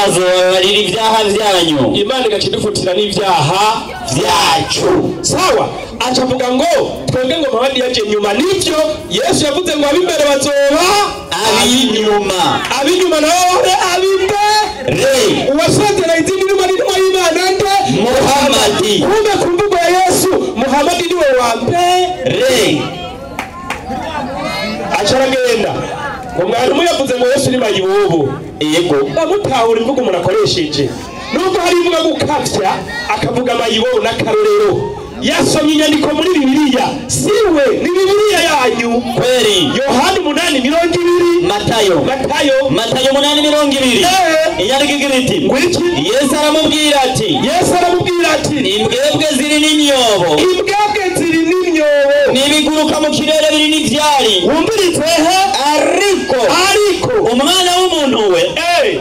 azobabarira ibyaha byanyu, Imana igakidufutira n'ibyaha byacu. Sawa. Aca avuga ngo twebwe ngo Muhammad yaje nyuma. Nivyo Yesu yavuze ngo ab'imbere bazoba ab'inyuma, ab'inyuma nabo babe ab'imbere. Uwasezera izindi ntumwa n'intumwa y'Imana nde? Muhammad. Kumbe ku mvugo ya Yesu Muhammad niwe wa mbere. Aca aragenda ngo mwarimu yavuze ngo Yesu ni mayibobo. Yego. Bamutahura imvugo umuntu akoresheje. Nubwo hari imvugo gukavya akavuga mayibobo n'akarorero. Yasomye inyandiko muri Bibiliya, siwe ni Bibiliya yanyu kweri. Yohana 8:20. Matayo 8:20. Inyandiko igira iti, ngwiki. Yesu aramubwira ati, Yesu aramubwira ati, imbwebwe ziri n'imyobo, imbwebwe ziri n'imyobo, n'ibiguruka mu kirere biri n'ivyari. Wumvirize he? Ariko umwana w'umuntu we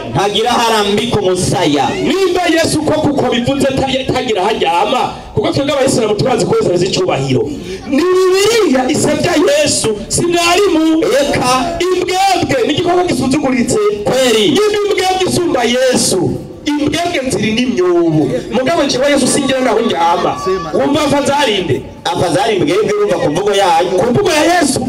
ntagira harambika umusaya. Nimba Yesu ko kuko bivuze tagira haryama, kuko twebwe abayisilamu turazi ko Yesu azi icyubahiro. Ni Bibiliya isabya Yesu, si mwarimu. Eka. Imbwebwe ni igikoko gisuzuguritse kweri. Nimba imbwebwe isumba Yesu, imbwebwe ziri n'imyobo. Mugabo jewe Yesu singira naho ndyama. Wumva afazarinde? Afazari imbwebwe urumva ku mvugo yayo. Ku mvugo ya Yesu.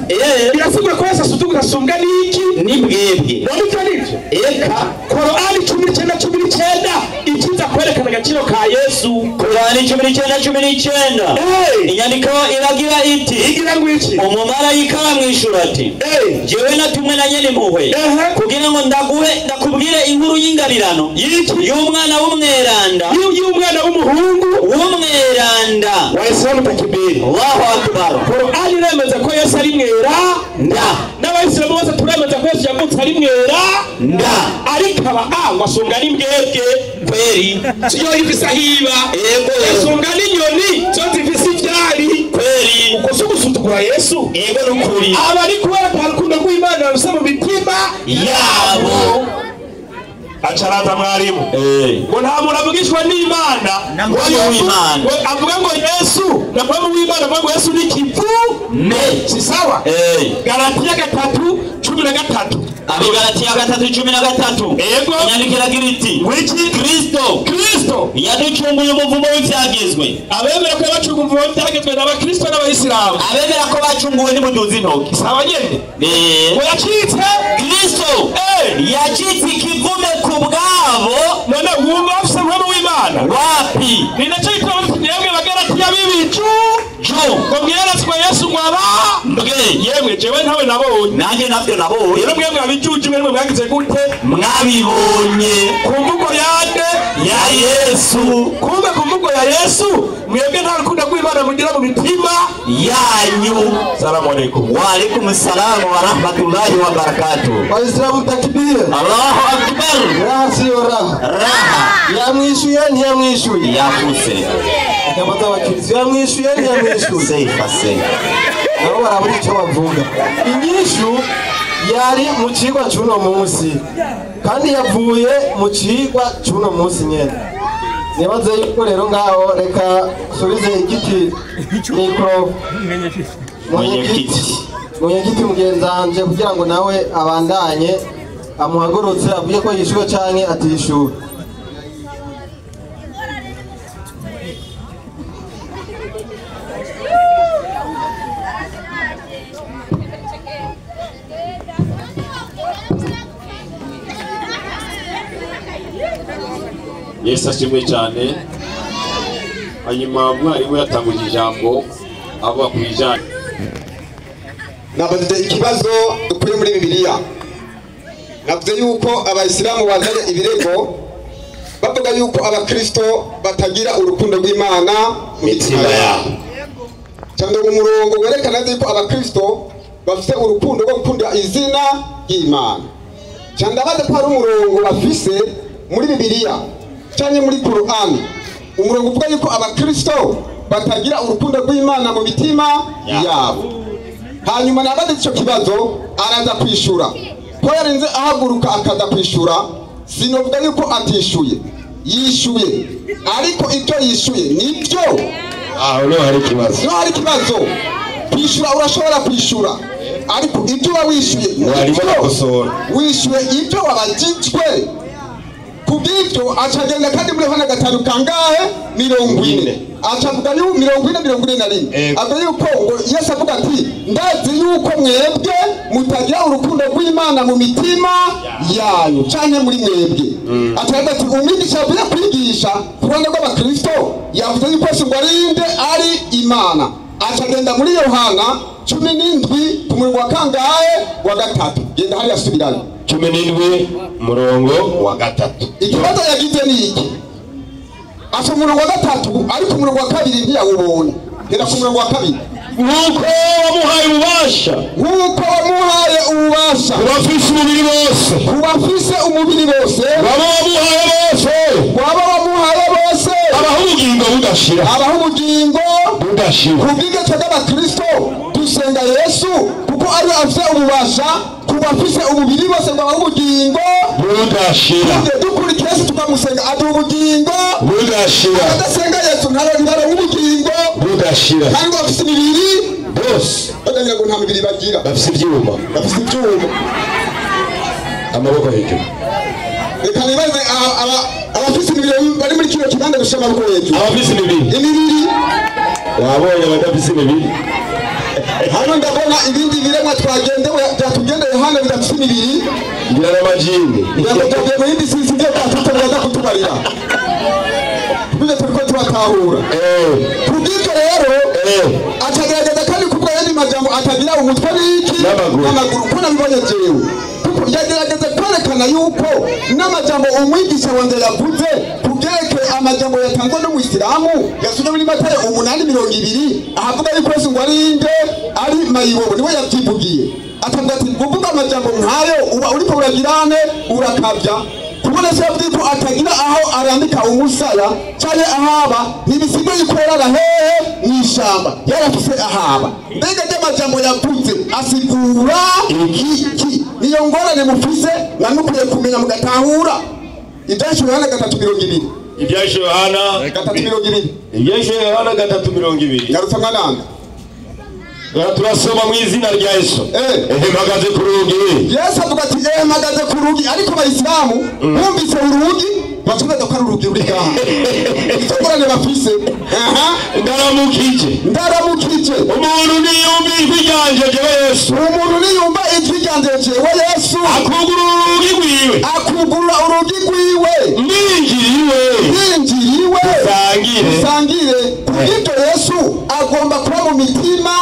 Birasigura ko Yesu asuzugura asumbwa n'iki? N'ibwebwe. None ibyo nibyo? Eka. Korani 19:19 ikiza kwerekana agaciro ka Yesu. Korani 19:19. Inyandiko iragira iti, igira ngo iki? Umumarayika aramwishura ati, jewe natumwe na nyene impuhwe kugira ngo ndakubwire inkuru y'ingabirano y'umwana w'umweranda, y'umwana w'umuhungu w'umweranda wa Isilamu takibiri. Allahu akbar. Korani iremeza ko Yesu ari mwera nda, n'abayisilamu bose turemeza ko Yesu yavutse ari mwera nda, ariko aba ngo asonga n'imbwebwe kweri. Yo ifise ahiba, yego, asonga n'inyoni zo zifise ivyari kweri. Uko si gusuzugura Yesu? Yego n'ukuri. Aba ari kubera nta rukundo rw'Imana ruse mu mitima yabo. Acaraza mwarimu ngo nta muntu avugishwa n'Imana avuga ngo Yesu na mpamvu w'Imana avuga ngo Yesu ni kivume. Si sawa? Galatiya 3:13. Abigalatiya 3:13. Yego. Inyandiko iragira iti, ngwiki? Kristo yaducunguye umuvumo w'ivyagezwe. Abemera ko yabacunguye umuvumo w'ivyagezwe n'abakristo n'abayisilamu. Abemera ko bacunguwe n'imuduzi intoki. Sawa nyene. Ngo yacitse Kristo yacitse ikivume ku bwabo. None wumva bafise umuvumo w'Imana? Wapi? Ni naco gituma yemwe Bagalatiya b'ibicu ngo mweretswe Yesu mwaba mbwe. Yemwe jewe ntawe nabonye. Nanjye navyo nabonye. Rero mwemwe abijuju mwemwe mwagize gute? Mwabibonye. Ku mvugo yande? Ya Yesu. Kumbe ku mvugo ya Yesu mwebwe nta rukundo rw'Imana mugira mu mitima yanyu. Salamu alaikum. Wa alaikum salamu wa rahmatullahi wa barakatuh. Waislamu takbir. Allahu akbar. Raha siyo raha. Raha. Yamwishuye ntiyamwishuye? Yavutse. Akabaza abakirisu, yamwishuye ntiyamwishuye? Sefa se. Nabo barabura icyo bavuga. Inyishu yari mu cigwa c'uno munsi, kandi yavuye mu cigwa c'uno munsi nyene. Nibaze yuko rero ngaho reka subize igiti mikro munyegiti mugenzanje kugira ngo nawe abandanye amuhagurutse avuge ko yishuwe canke atishuwe. Yesu ashimwe cyane. Hanyuma mwarimu yatanguje ijambo avuga ku bijyanye. Nabajije ikibazo dukuye muri Bibiliya. Navuze yuko abayisilamu bazanye ibirego bavuga yuko abakristo batagira urukundo rw'Imana mu mitima yabo. Cyangwa umurongo werekana yuko abakristo bafite urukundo rwo gukunda izina ry'Imana. Cyangwa ndabaza ko hari umurongo bafise muri Bibiliya cyane muri Qur'an, umurongo uvuga yuko abakristo batagira urukundo rw'Imana mu mitima yabo. Hanyuma nabaze icyo kibazo araza kwishura. Ko yarinze ahaguruka akaza kwishura, sinovuga yuko atishuye, yishuye, ariko ibyo yishuye nibyo. Aho no hari ikibazo. No hari ikibazo. Kwishura urashobora kwishura, ariko ibyo wishuye wishuye ibyo wabajijwe. Kubw'ibyo acagenda kandi muri Yohana 5 kangahe 40 acavuga yuko 40 41 avuga yuko ngo Yesu avuga ati ndazi yuko mwebwe mutagira urukundo rw'Imana mu mitima yanyu canke muri mwebwe. Acavuga ati umwigisha avuye kwigisha ku ruhande rw'abakristo yavuze yuko Yesu ngo arinde ari Imana. Acagenda muri Yohana 17 ku murongo wa kangahe wa 3 genda hariya asubirayo 17 murongo wa 3. Ikibazo yagize ni iki? Asa umurongo wa 3 ariko umurongo wa 2 ntiyawubonye. Genda ku murongo wa 2. Nkuko wamuhaye ububasha, nkuko wamuhaye ububasha kubafise umubiri bose, kubafise umubiri bose, waba wamuhaye bose, waba wamuhaye bose, abaha ubugingo budashira, abaha ubugingo budashira. Kubw'ibyo tw'abakristo dusenga Yesu kuko ari afise ububasha kubafise umubiri bose ngo abahe ubugingo budashira. Dukurikira Yesu tukamusenga aduha ubugingo budashira. Adasenga Yesu ntaronka ubugingo budashira. Kandi bafise imibiri bose badagira ngo nta mibiri bagira, bafise ibyuma, bafise ibyuma. Amaboko hejuru. Reka nibaze abafise imibiri bari muri kino kibanza gushira amaboko hejuru. Abafise imibiri, imibiri wabonye abadafise imibiri. Hano ndabona ibindi biremwa twagendewe byatugendeye hano bidafise imibiri ngira n'amajini. Ngira ngo yindi sisi byo twatubaza kutubarira. Kubyo turiko turatahura. Kubw'ibyo rero atagerageza kandi kuvuga yandi majambo atagira umutwe n'iki n'amaguru ko nabibonye jewe. Kuko yagerageza kwerekana yuko n'amajambo umwigisha wanje yavuze kubyerekeye amajambo yatanzwe n'umuyisilamu yasomye muri Matayo 8:20 ahavuga yuko Yesu ngo ari inde ari mayibobo niwe yavyivugiye. Atavuga ati kuvuga amajambo nkayo uba uriko uragirane urakabya. Kubona se yavuze ko atagira aho arambika umusaya cyane ahaba ntibisigaye ikorara hehe mw'ishamba yarafise ahaba. Mbega ry'amajambo yavuze asigura iki? Niyo ngorane mufise namukwiye kumenya mugatahura. Ibyahishwe Yohana 3:20. Ibyahishwe Yohana 3:20. Ibyahishwe Yohana 3:20. Yarutse mwananga. Turasoma mu izina rya Yesu. Ehe mpagaze ku rugi. Yesu avuga ati ehe mpagaze ku rugi, ariko abayisilamu bumvise urugi bacubaza ko ari urugi ruri ngaha. Icyo ngorane bafise. Ndaramukije. Ndaramukije. Umuntu niyumva ijwi ryanje jewe Yesu. Umuntu niyumva ijwi ryanje jewe Yesu. Akugurura urugi rwiwe. Akugurura urugi rwiwe. Ninjiriwe. Ninjiriwe. Dusangire. Dusangire. Kubw'ibyo Yesu agomba kuba mu mitima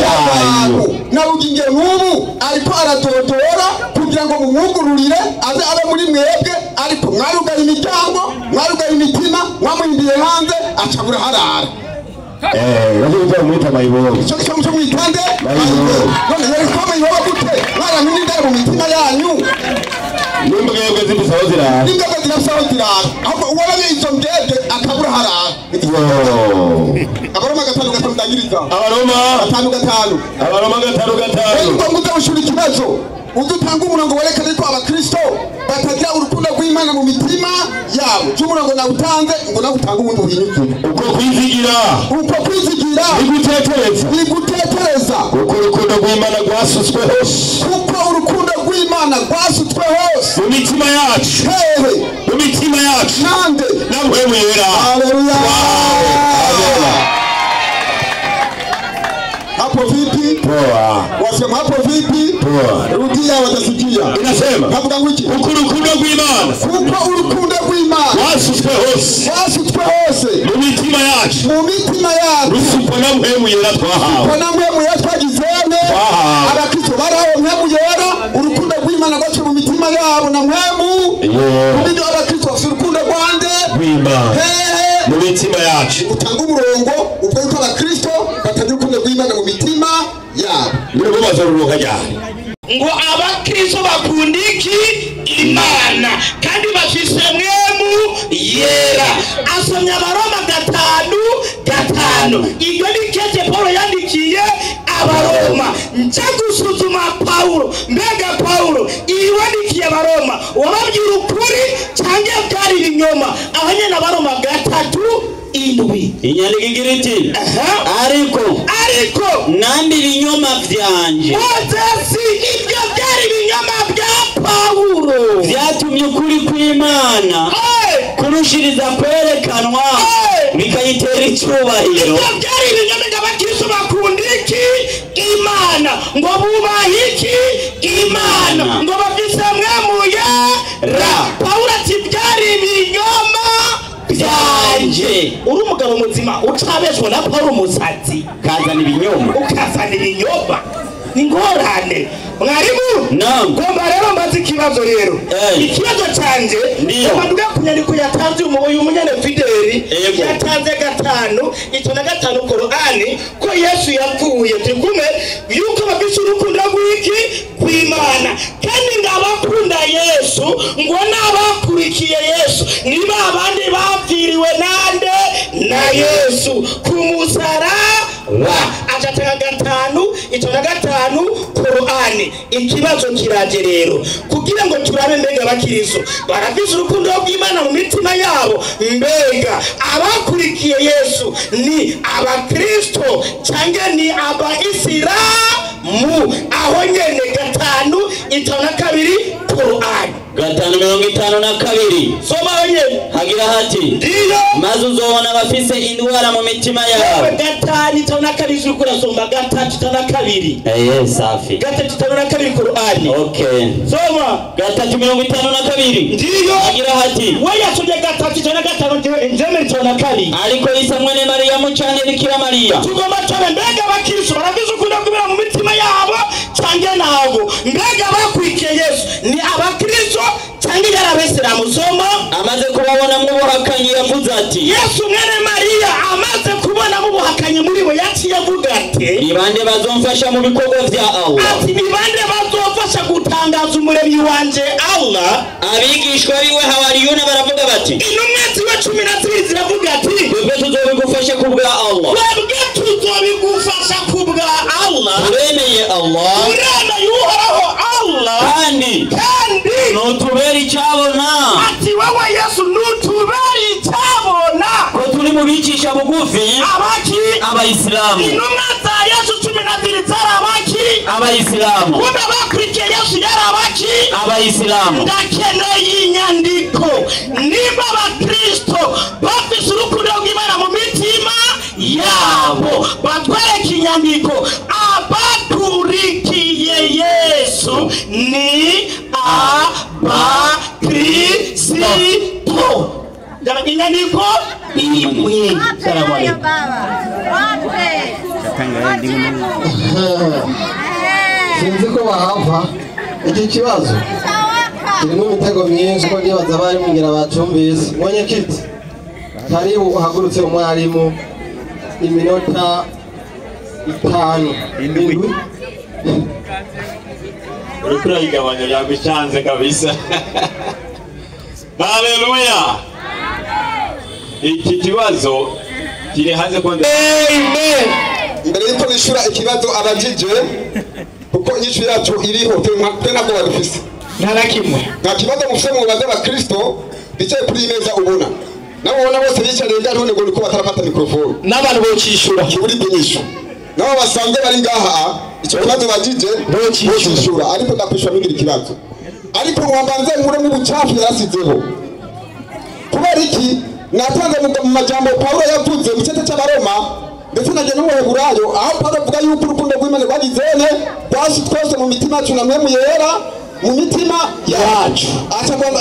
y'abantu. Na uginge nk'ubu ariko aratodora kugira ngo mumwugururire aze abe muri mwebwe, ariko mwarugaye imiryango, mwarugaye imitima, mwamuhindiye hanze acabura harara. Baje kumwita mayibobo. Icyo cyo cyo mwitande mayibobo. None yari ko mayibobo gute? Mwarantumye indaro mu mitima yanyu. Nimbwebwe zifise aho zirara. Nimbwebwe zirafise aho zirara. Ahubwo uwarabye izo mbwebwe akabura harara. Abaroma 5:5 ndagiriza. Abaroma 5:5. Abaroma 5:5. Ngo muze ushura ikibazo. Udutanga umurongo werekana ko abakristo batagira urukundo rw'Imana mu mitima yabo. Cy'umurongo nawutanze ngo nawutanga ubundi uhinyuke. Uko kwizigira. Uko kwizigira. Nigutekereza. Nigutekereza. Uko urukundo rw'Imana rwasutswe hose. Kuko urukundo rw'Imana rw'Imana rwasutswe hose mu mitima yacu, hehe mu mitima yacu nande na Mpwemu Yera. Haleluya. Hapo vipi? Poa. Wasema hapo vipi? Poa. Rudia watasikia. Inasema Havuga ngo iki? kuko urukundo rw'Imana, Kuko urukundo rw'Imana rwasutswe hose rwasutswe hose mu mitima yacu, mu mitima yacu, rusukwa na Mpwemu Yera twahawe. ko na Mpwemu Yera twagizene. Twahawe. Abakristo barahawe Mpwemu Yera, urukundo rw'Imana rwasutswe mu mitima yabo na Mpwemu. Yeah. Kubindi abakristo bafite urukundo rwande Rw'Imana hehe mu mitima yacu. Utanga umurongo ubwo yuko abakristo batagira urukundo rw'Imana mu mitima yabo. Nibo bazoruruka ryari? Ngo abakristo bakunda iki? Imana, kandi bafise Mpwemu Yera. Asomye Abaroma 5:5. Iyo ni kete Paulo yandikiye Abaroma. Nja gusuzuma Paulo. Mbega Paulo iwandikiye Abaroma wababwira ukuri cyangwa byari ibinyoma? Aho nyene Abaroma 3:7. Inyandiko igira iti Aha. ariko Ariko nambi ibinyoma vyanje Mozesi, ibyo byari ibinyoma bya Paulo vyatumye ukuri kw'Imana Hey! kurushiriza kwerekanwa Hey! bikayitera icyubahiro. Ibyo byari ibinyoma ngo abakristo bakunda iki? Imana. Ngo bubahe iki? Imana. Ngo bafise Mpwemu Yera. Paulo ati byari ibinyoma byanje. Uri umugabo muzima utabeshwa na Paulo umusatsi Kazana ibinyoma, ukazana ibinyoma ni ngorane. Mwarimu, Naam. ngomba rero mbaze ikibazo rero. Ikibazo canje Ndiyo. ngomba ku nyandiko yatanze uyu munyene Fideli Yego. yatanze 5:5 Korani ko Yesu yapfuye, turi kumwe yuko bafise urukundo rw'iki? Kw'Imana, kandi ngo abakunda Yesu ngo n'abakurikiye Yesu ni ba bandi bapfiriwe nande? Na Yesu ku musaraba. Acatanga 5:5 Korani. Ikibazo kiraje rero kugira ngo turabe mbega abakristo barafise urukundo rw'Imana mu mitima yabo, mbega abakurikiye Yesu ni abakristo cyangwa ni abaisilamu? Aho nyene 5:52 Korani. 5:52. Soma aho nyene. Hagira hati Ndiyo. maze uzobona abafise indwara mu mitima yabo. 5:52 uriko urasoma 3:52. Safi. 3:52 Korani. Okay. Soma. 3:52. Ndiyo. Hagira hati We yasomye 3:5 njeme 52. ariko Isa mwene Mariyamu canke Bikira Mariya. Tugomba cyane mbega abakristo barafise urukundo rw'Imana mu mitima yabo cyangwa nabo? Mbega abakurikiye Yesu ni abakristo cyangwa yari abisilamu? Soma. Amaze kubabona mu buhakanyi yavuze ati Yesu mwene Mariya amaze kubona mu buhakanyi muri bo yaciye avuga ati ni bande bazomfasha mu bikorwa vya Allah? Ati ni bande bazofasha gutangaza umuremyi wanje Allah? Abigishwa biwe Hawariyuna baravuga bati Intumwa ziwe 12 ziravuga ati twebwe tuzobigufasha ku bwa Allah. Twebwe tuzobigufasha ku bwa Allah. Turemeye Allah, Turemeye Uhoraho Allah, kandi kandi nutubera icyabona. Ati wowe Yesu nutubera icyabona ko turi mu bicisha bugufi abaki? Abayisilamu. Intumwa za Yesu 12 zari abaki? Abayisilamu. Kumbe abakurikiye Yesu yari abaki? Abayisilamu. Ndakeneye inyandiko niba abakristo bafise urukundo rw'Imana mu mitima yabo, batwereke inyandiko abakurikiye Yesu ni abakristo. Inyandiko imwe. Salamu alaikum. Sinzi ko bahava iki kibazo kirimo imitego myinshi ko ndibaza abarimu ngira bacumbise. Mwenyekiti karibu uhagurutse umwarimu iminota 5 7. Uriko urayigabanya yagucanze kabisa. Haleluya. Iki kibazo kiri hanze ko Amen. Imbere yuko nishura ikibazo abajije kuko inyishu yacu iriho twe ntabwo badufise. Nta na kimwe. Nta kibazo mufise mubaze abakristo bicaye kuri iyi meza ubona. Nabo ubona bose bicariye ngaho none ngo niko batarafata microphone. N'abantu bocishura. Kiburi bw'inyishu. Nabo basanzwe bari ngaha Icyo kibazo bagije ntukishyura, ariko ndakwishura ntugira ikibazo. Ariko mwambanze nkure mu bucafu yarasizeho. Kubera iki? Natanze mu majambo Paulo yavuze mu cyete cy'Abaroma ndetse na no mu Heburayo, aho Paulo avuga yuko urukundo rw'Imana rwagizene rwashi twose mu mitima yacu na mwemu yera mu mitima yacu.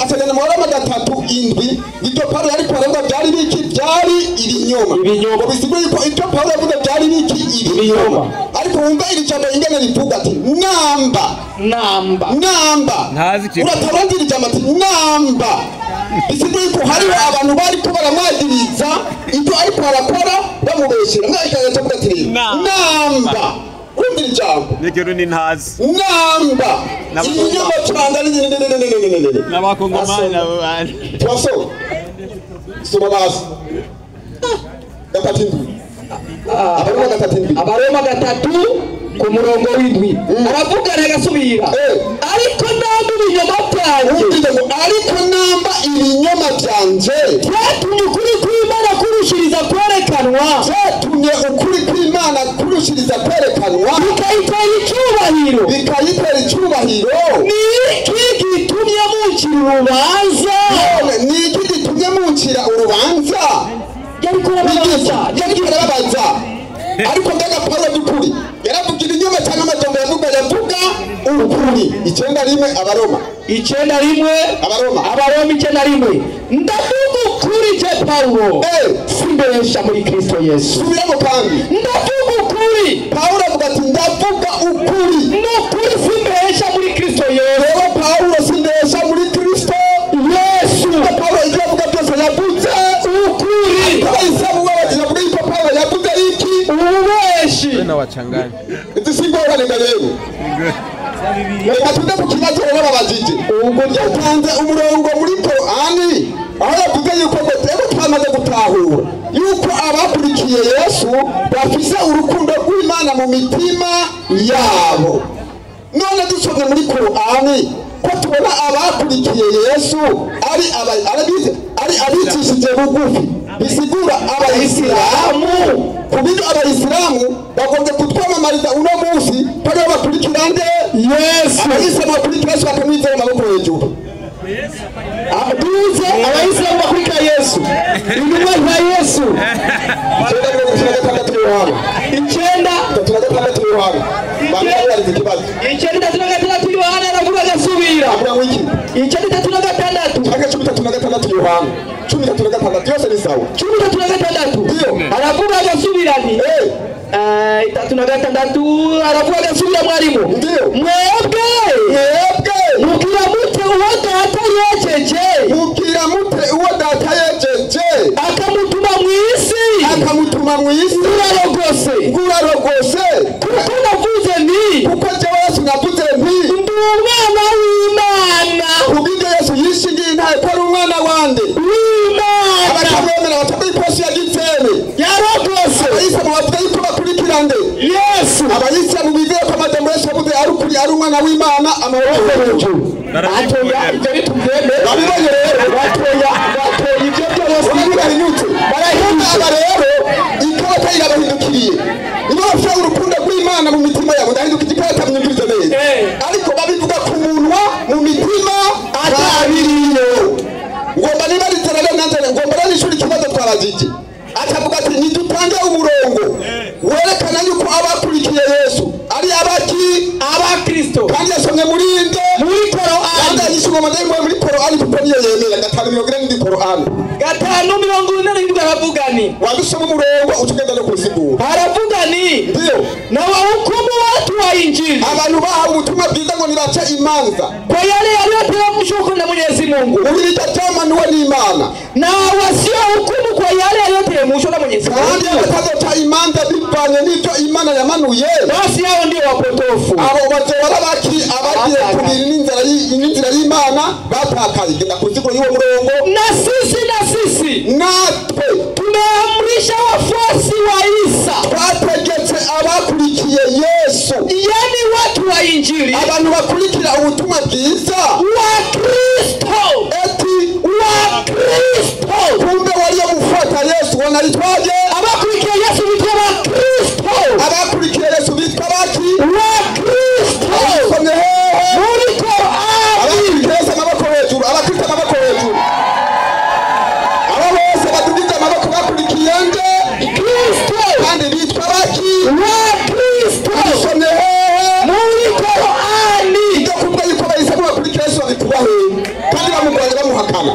Atagana mu Baroma 3:7 ibyo Paulo yari kwaravuga byari biki? Byari ibinyoma. Ngo bisigure yuko ibyo Paulo yavuga byari biki? Ibinyoma. Ariko wumva iri jambo ingene rivuga ati namba namba namba, uratabandi iri jambo ati namba, bisigure yuko hariho abantu bari ko baramwagiriza ibyo ariko barakora bamubeshyira. Mwahita avuga ati namba, urumva iri jambo nigero ni ntazi namba ibinyoma cyane n'abakongomani nabo bari twaso soma basi 3:7. Abaroma 3:7. Abaroma 3 ku murongo w'indwi aravuga agasubira, ariko namba ibinyoma byanjye, ariko namba ibinyoma byanje byatumye ukuri kw'Imana kurushiriza kwerekanwa, byatumye ukuri kw'Imana kurushiriza kwerekanwa, bikayitera icyubahiro, bikayitera icyubahiro. Ni iki gitumye muncira urubanza? Ni iki gitumye muncira urubanza? Yari kurababaza, yari kurababaza. Ariko mbega Paulo by'ukuri yaravuga ibinyoma cyangwa amajambo yavuga ukuri? 9:1 Abaroma 9:1 Abaroma Abaroma 9:1. Ndavuga ukuri je Paulo, simbesha muri Kristo Yesu. Subiramo kandi, ndavuga ukuri. Paulo avuga ati ndavuga ukuri, n'ukuri simbesha muri Kristo Yesu. Rero Paulo simbesha muri Kristo Yesu. Paulo ibyo avuga byose yavuze ukuri. Abayisilamu babagira muri iko Paulo yavuze iki? Ububeshi. Izi singorane rero. Reka tuze ku kibazo rero babajije. Ubwo yatanze umurongo muri Korani aho yavuze yuko ngo twebwe twamaze gutahura yuko abakurikiye Yesu bafise urukundo rw'Imana mu mitima yabo. None dusomye muri Korani ko tubona abakurikiye Yesu ari abicishije bugufi, bisigura abayisilamu. Kubyo abayisilamu bagombye kutwamamariza uno munsi bari bakurikira nde? Yesu. Abayisilamu bakurikira Yesu bakamwizera amaboko hejuru. Duze abayisilamu bakurikira Yesu, intumwa za Yesu. 9:36 Yohana 9:36 Yohana 9:36 Yohana aravuga agasubira 9:36 9:36 Yohana 13:36 yose ni sawa. 13:36 ndio aravuga agasubira ni 36 aravuga agasubira mwarimu. Ndio mwebwe mubwira mute uwo data yejeje, mubwira mute uwo data yejeje akamutuma mu isi, akamutuma mu isi, urarogose, urarogose. Kuko navuze nti, kuko jewe Yesu navuze nti ndi umwana w'Imana. Kubw'ibyo Yesu yishingiye intahe ko ari umwana wande w'Imana. Abatamwemera batavuga ikosi ya gitsene yarogose. Abayisilamu bavuga yuko bakurikira nde? Yesu. Abayisilamu bizeye ko amajambo Yesu yavuze ari ukuri, ari umwana w'Imana, amaboko hejuru. Batoya ibyo bitubyemere, babibonye rero, batoya ibyo byose barahinyutse, barahinyutse. Rero ikarata irabahindukiriye. Niba bafite urukundo rw'Imana mu mitima yabo, ndahinduka igikarata mwumvirize neza. Ariko babivuga ku munwa, mu mitima atabiriyo. Ngomba niba ritera rero nanjye ngomba rero ishuri ikibazo twabajije. Akavuga ati nidutange umurongo werekana yuko abakurikiye Yesu ari abaki? Abakristo. Kandi yasomye muri nde? Muri Korani. Kandi yishyurwa amadayimoni muri Korani kuko niyo yemera. 5:47 Korani. 5:47 aravuga ni wadusoma umurongo utugenda no kusigura. Aravuga ni ndio na wahukumu watu wa Injili, abantu bahawe ubutumwa bwiza ngo nibace imanza kwa yale yaliyoteremshwa na Mwenyezi Mungu, ulitatamaniwe n'Imana, na wasio hukumu kwa yale yaliyoteremshwa na Mwenyezi Mungu, kandi batazoca imanza bivanye n'ibyo Imana yamanuye, basi hao ndio wapotofu. Abo bazobora baki abagiye kubiri n'inzira y'Imana batakaye. Genda kusigura y'uwo murongo. Na sisi natwe tumeamrisha wafuasi wa Isa, twategetse abakurikiye Yesu, yani watu wa Injili, abantu bakurikira ubutumwa bwiza wa Kristo, eti wa Kristo. Kumbe waliyomfuata Yesu wanaitwaje? Abakurikiye Yesu bitwa ba Kristo. Abakurikiye Yesu bitwa baki? Wa bikuba hehe kandi bamurwanya bamuhakana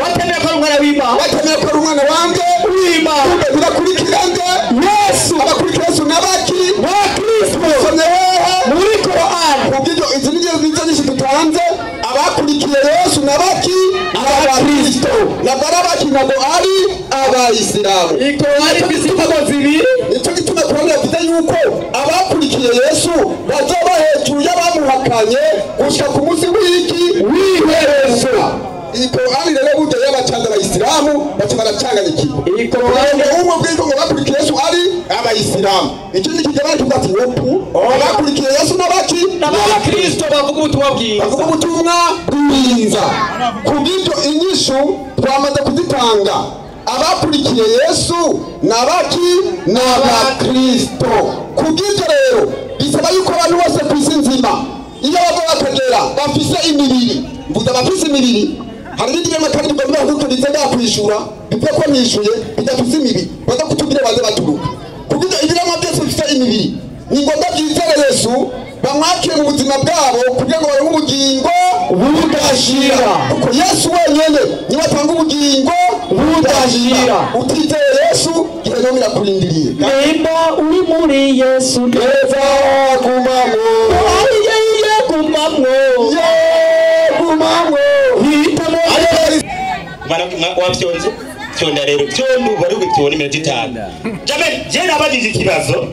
batemera ko ari umwana w'Imana batemera ko ari umwana wanjye w'Imana birakurikira nde Yesu abakurikira Yesu n'abaki Bakristo usomye hehe muri Korani kubw'ibyo izi ni nizo nyinshi dutanze abakurikiye Yesu n'abaki abakristo nabwo ari abaki ntabwo ari abayisilamu Ikorani ifise imvugo zibiri nicyo gituma Korani yavuze yuko abakurikiye Yesu bazoba hejuru y'abamuhakanye gushika ku munsi w'iki w'iherezo. Iyi Korani rero burya y'abacanze abayisilamu baca baracanganyikirwa Iyi Korani umwe bw'iko ngo bakurikiye Yesu ari abayisilamu ikindi kigabane tuvuga ati wopu abakurikiye Yesu n'abaki n'abakristo bavuga ubutumwa bwiza bavuga ubutumwa bwiza. Kubw'ibyo inyishu twamaze kuzitanga abakurikiye Yesu n'abaki n'abakristo. Kubw'ibyo rero bisaba yuko abantu bose ku isi nzima iyo bava bakagera bafise imibiri mvuze abafise imibiri hari ibindi bintu kandi tugomba kuturiza ndakwishura bivuga ko nishuye bidafise imibiri baza kutubwira baze baturuka. Kubw'ibyo ibiremwa byose bifise imibiri ni ngombwa byizere Yesu bamwakire mu buzima bwabo kugira ngo baronke ubugingo budashira kuko Yesu wenyene niwe atanga ubugingo budashira. Utizeye Yesu gihenomu irakurindiriye. Nimba uri muri Yesu neza gumamwo ayiye gumamwo ye gumamwo hitamo Wavyonze vyonda rero vyonda ubu ari tubona iminota 5 Jamani je nabajije ikibazo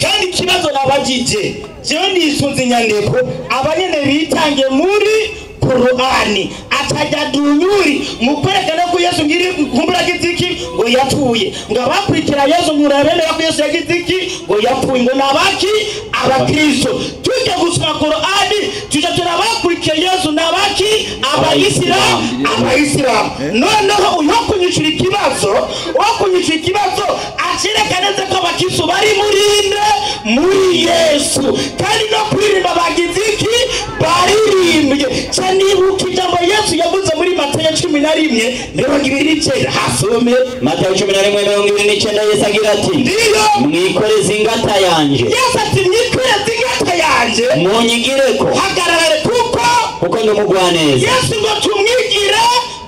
kandi ikibazo nabajije jewe nisunze inyandiko abanyene bitange muri Korani atajya dunyuri mu kwerekana ko Yesu ngiri nkumbura giziki ngo yapfuye ngo abakurikira Yesu ngurabemera ko Yesu yagize iki ngo yapfuye ngo nabaki abakristo tujya gusoma Korani tujya turabakurikiye Yesu nabaki abayisilamu abayisilamu. Noneho uyo kunyishura ikibazo wo kunyishura ikibazo acereka neza ko abakristo bari murinde muri Yesu kandi no kuririmba bagize iki baririmbye cyane. Ibuka ijambo Yesu yavuze muri Matayo 11:29 hasome Matayo 11:29 Yesu agira ati ndiyo mwikoreze ingata yanje. Yesu ati mwikoreze ingata yanje munyigireko hagarara kuko ndi umugwaneza. Yesu ngo tumwigire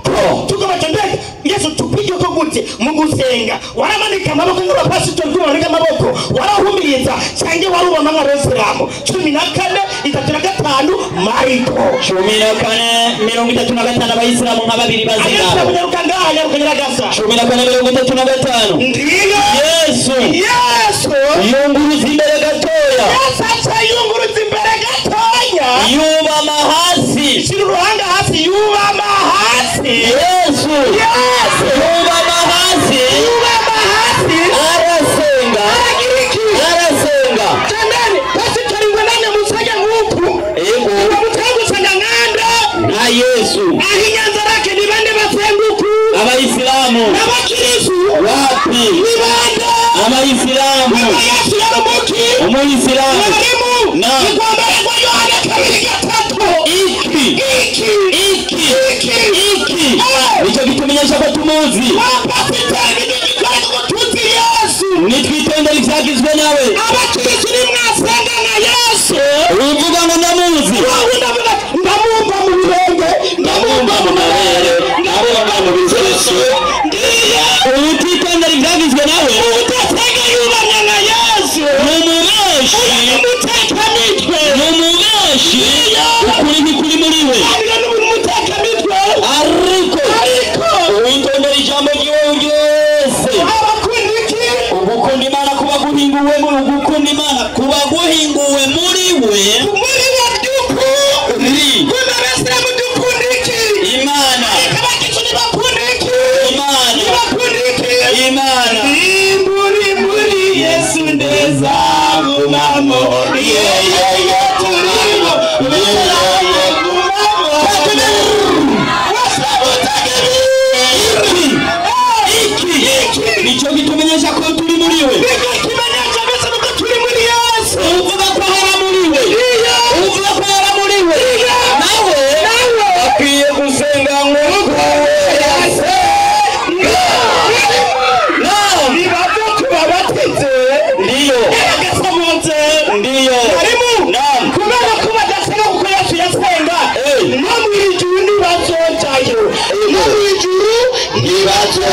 ko tugabaca mbega Yesu tupige ko gute mu gusenga waramanika amaboko nk'abapasitori tumanika amaboko warahumiriza cyangwa warubona nk'abayisilamu 14:35 Mariko 14:35 abayisilamu nka babiri bazingabo Abayisilamu nyaruka ngaha nyaruka nyaragasa 14:35 ndiyo Yesu yunguruza imbere gatoya Yesu aca yunguruza imbere gatoya yubama hasi shira uruhanga hasi yubama hasi Yesu yubama hasi arasenga arasenga. Jamani pasitori ngo namwe musenge nk'uku Yego mutagusenga nkanda na Yesu aho inyanza rake ni bande basenga uku abayisilamu n'abakristu wapi ni bande abayisilamu Yesu yari umuki umuyisilamu mwarimu Na. igwambere kwa Yohana 2:3 iki iki iki iki iki nicyo gitumenyesha ko tumuzi abapasiteri n'igikora ngo tuzi Yesu nitwitondera ivyagizwe nawe abakristu nimwasenga nka Yesu uvuga ngo ndamuzi wowe ndavuga ati, ndamwumva mu birenge ndamwumva mu mabere ndamwumva mu biseso ndiye utitondera ivyagizwe nawe udasenga yubamwe nka Yesu ni umutekamitwe umubeshi ukuri ntikuri muri we kandi n'ubu umutekamitwe ariko ariko uwitondera ijambo ryiwe ryose abakunda iki ugukunda Imana kuba guhinguwe mu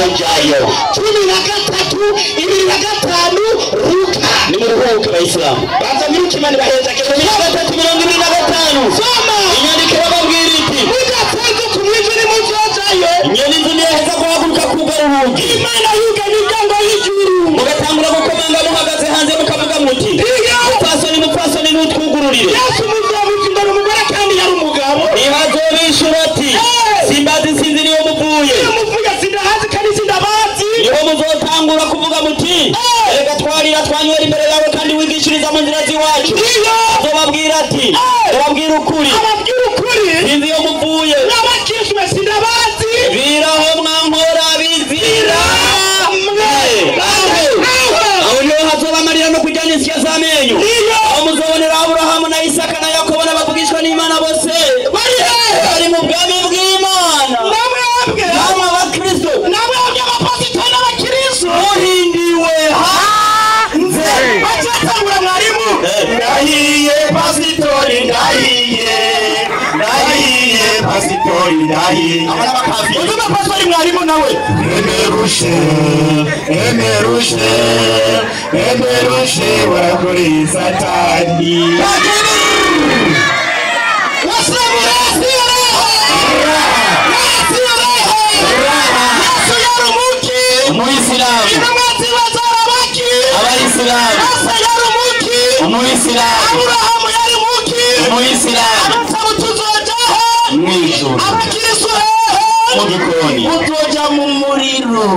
Muzojayo. 13 25 Luka. Nimuruhuke Abayisilamu. Banza mwiruke, Imana ibaheza. 13:25. Soma. Inyandiko irababwira iti: Mudasenze ku mwijuru ntimuzojayo. Inyoni ntiyaheza guhaguruka kugara urugi. Imana yuga imiryango y'ijuru. Mugatangura gukomanga muhagaze hanze, mukavuga muti: Iyo. Mupfasoni, mupfasoni, nutwugururire. Yesu muzomuvuga ngo umugore kandi yari umugabo. Ntihazobishura ati: simbazi, sinzi niyo muvuye. Iyo muvuga sindahazi kandi sindabazi. Niho muzotangura kuvuga muti: erega twarira twanywera imbere yawe, kandi wigishiriza mu nzira z'iwacu. Iyo. Azobabwira ati: ndababwira ukuri. Ababwira ukuri. Sinzi iyo muvuye. N'abakishwe sindabazi. Viraho mwankora bizira mwe. Aho niho hazoba amarira no kujyana insya z'amenyo. Iyo. Aho muzobonera Aburahamu na Isaka na Yakobo n'abavugishwa n'Imana bose Bari hehe? Bari mu bwami bw'Imana. Namwebwe. Namwe Abakristo. Namwebwe abapasitori n'abakristo. Muhindiwe hanze. Bacatangura mwarimu. Ndahiye pasitori, ndahiye, ndahiye pasitori, ndahiye. Uzuma pasitori mwarimu nawe. Emerushe, emerushe, emerushe, warakoreye Satani. Wasilamu rasi roho. Rasi roho. Yesu yari umuki. Umuyisilamu. Intumwa ziwe zarabaki. Abayisilamu. Mose yari umuki. Umuyisilamu. Aburahamu yari umuki. Umuyisilamu. Abatabu tuzojahe. Mwijuru. Abakristo hehe. Mu gikoni. Muzoja mu muriro.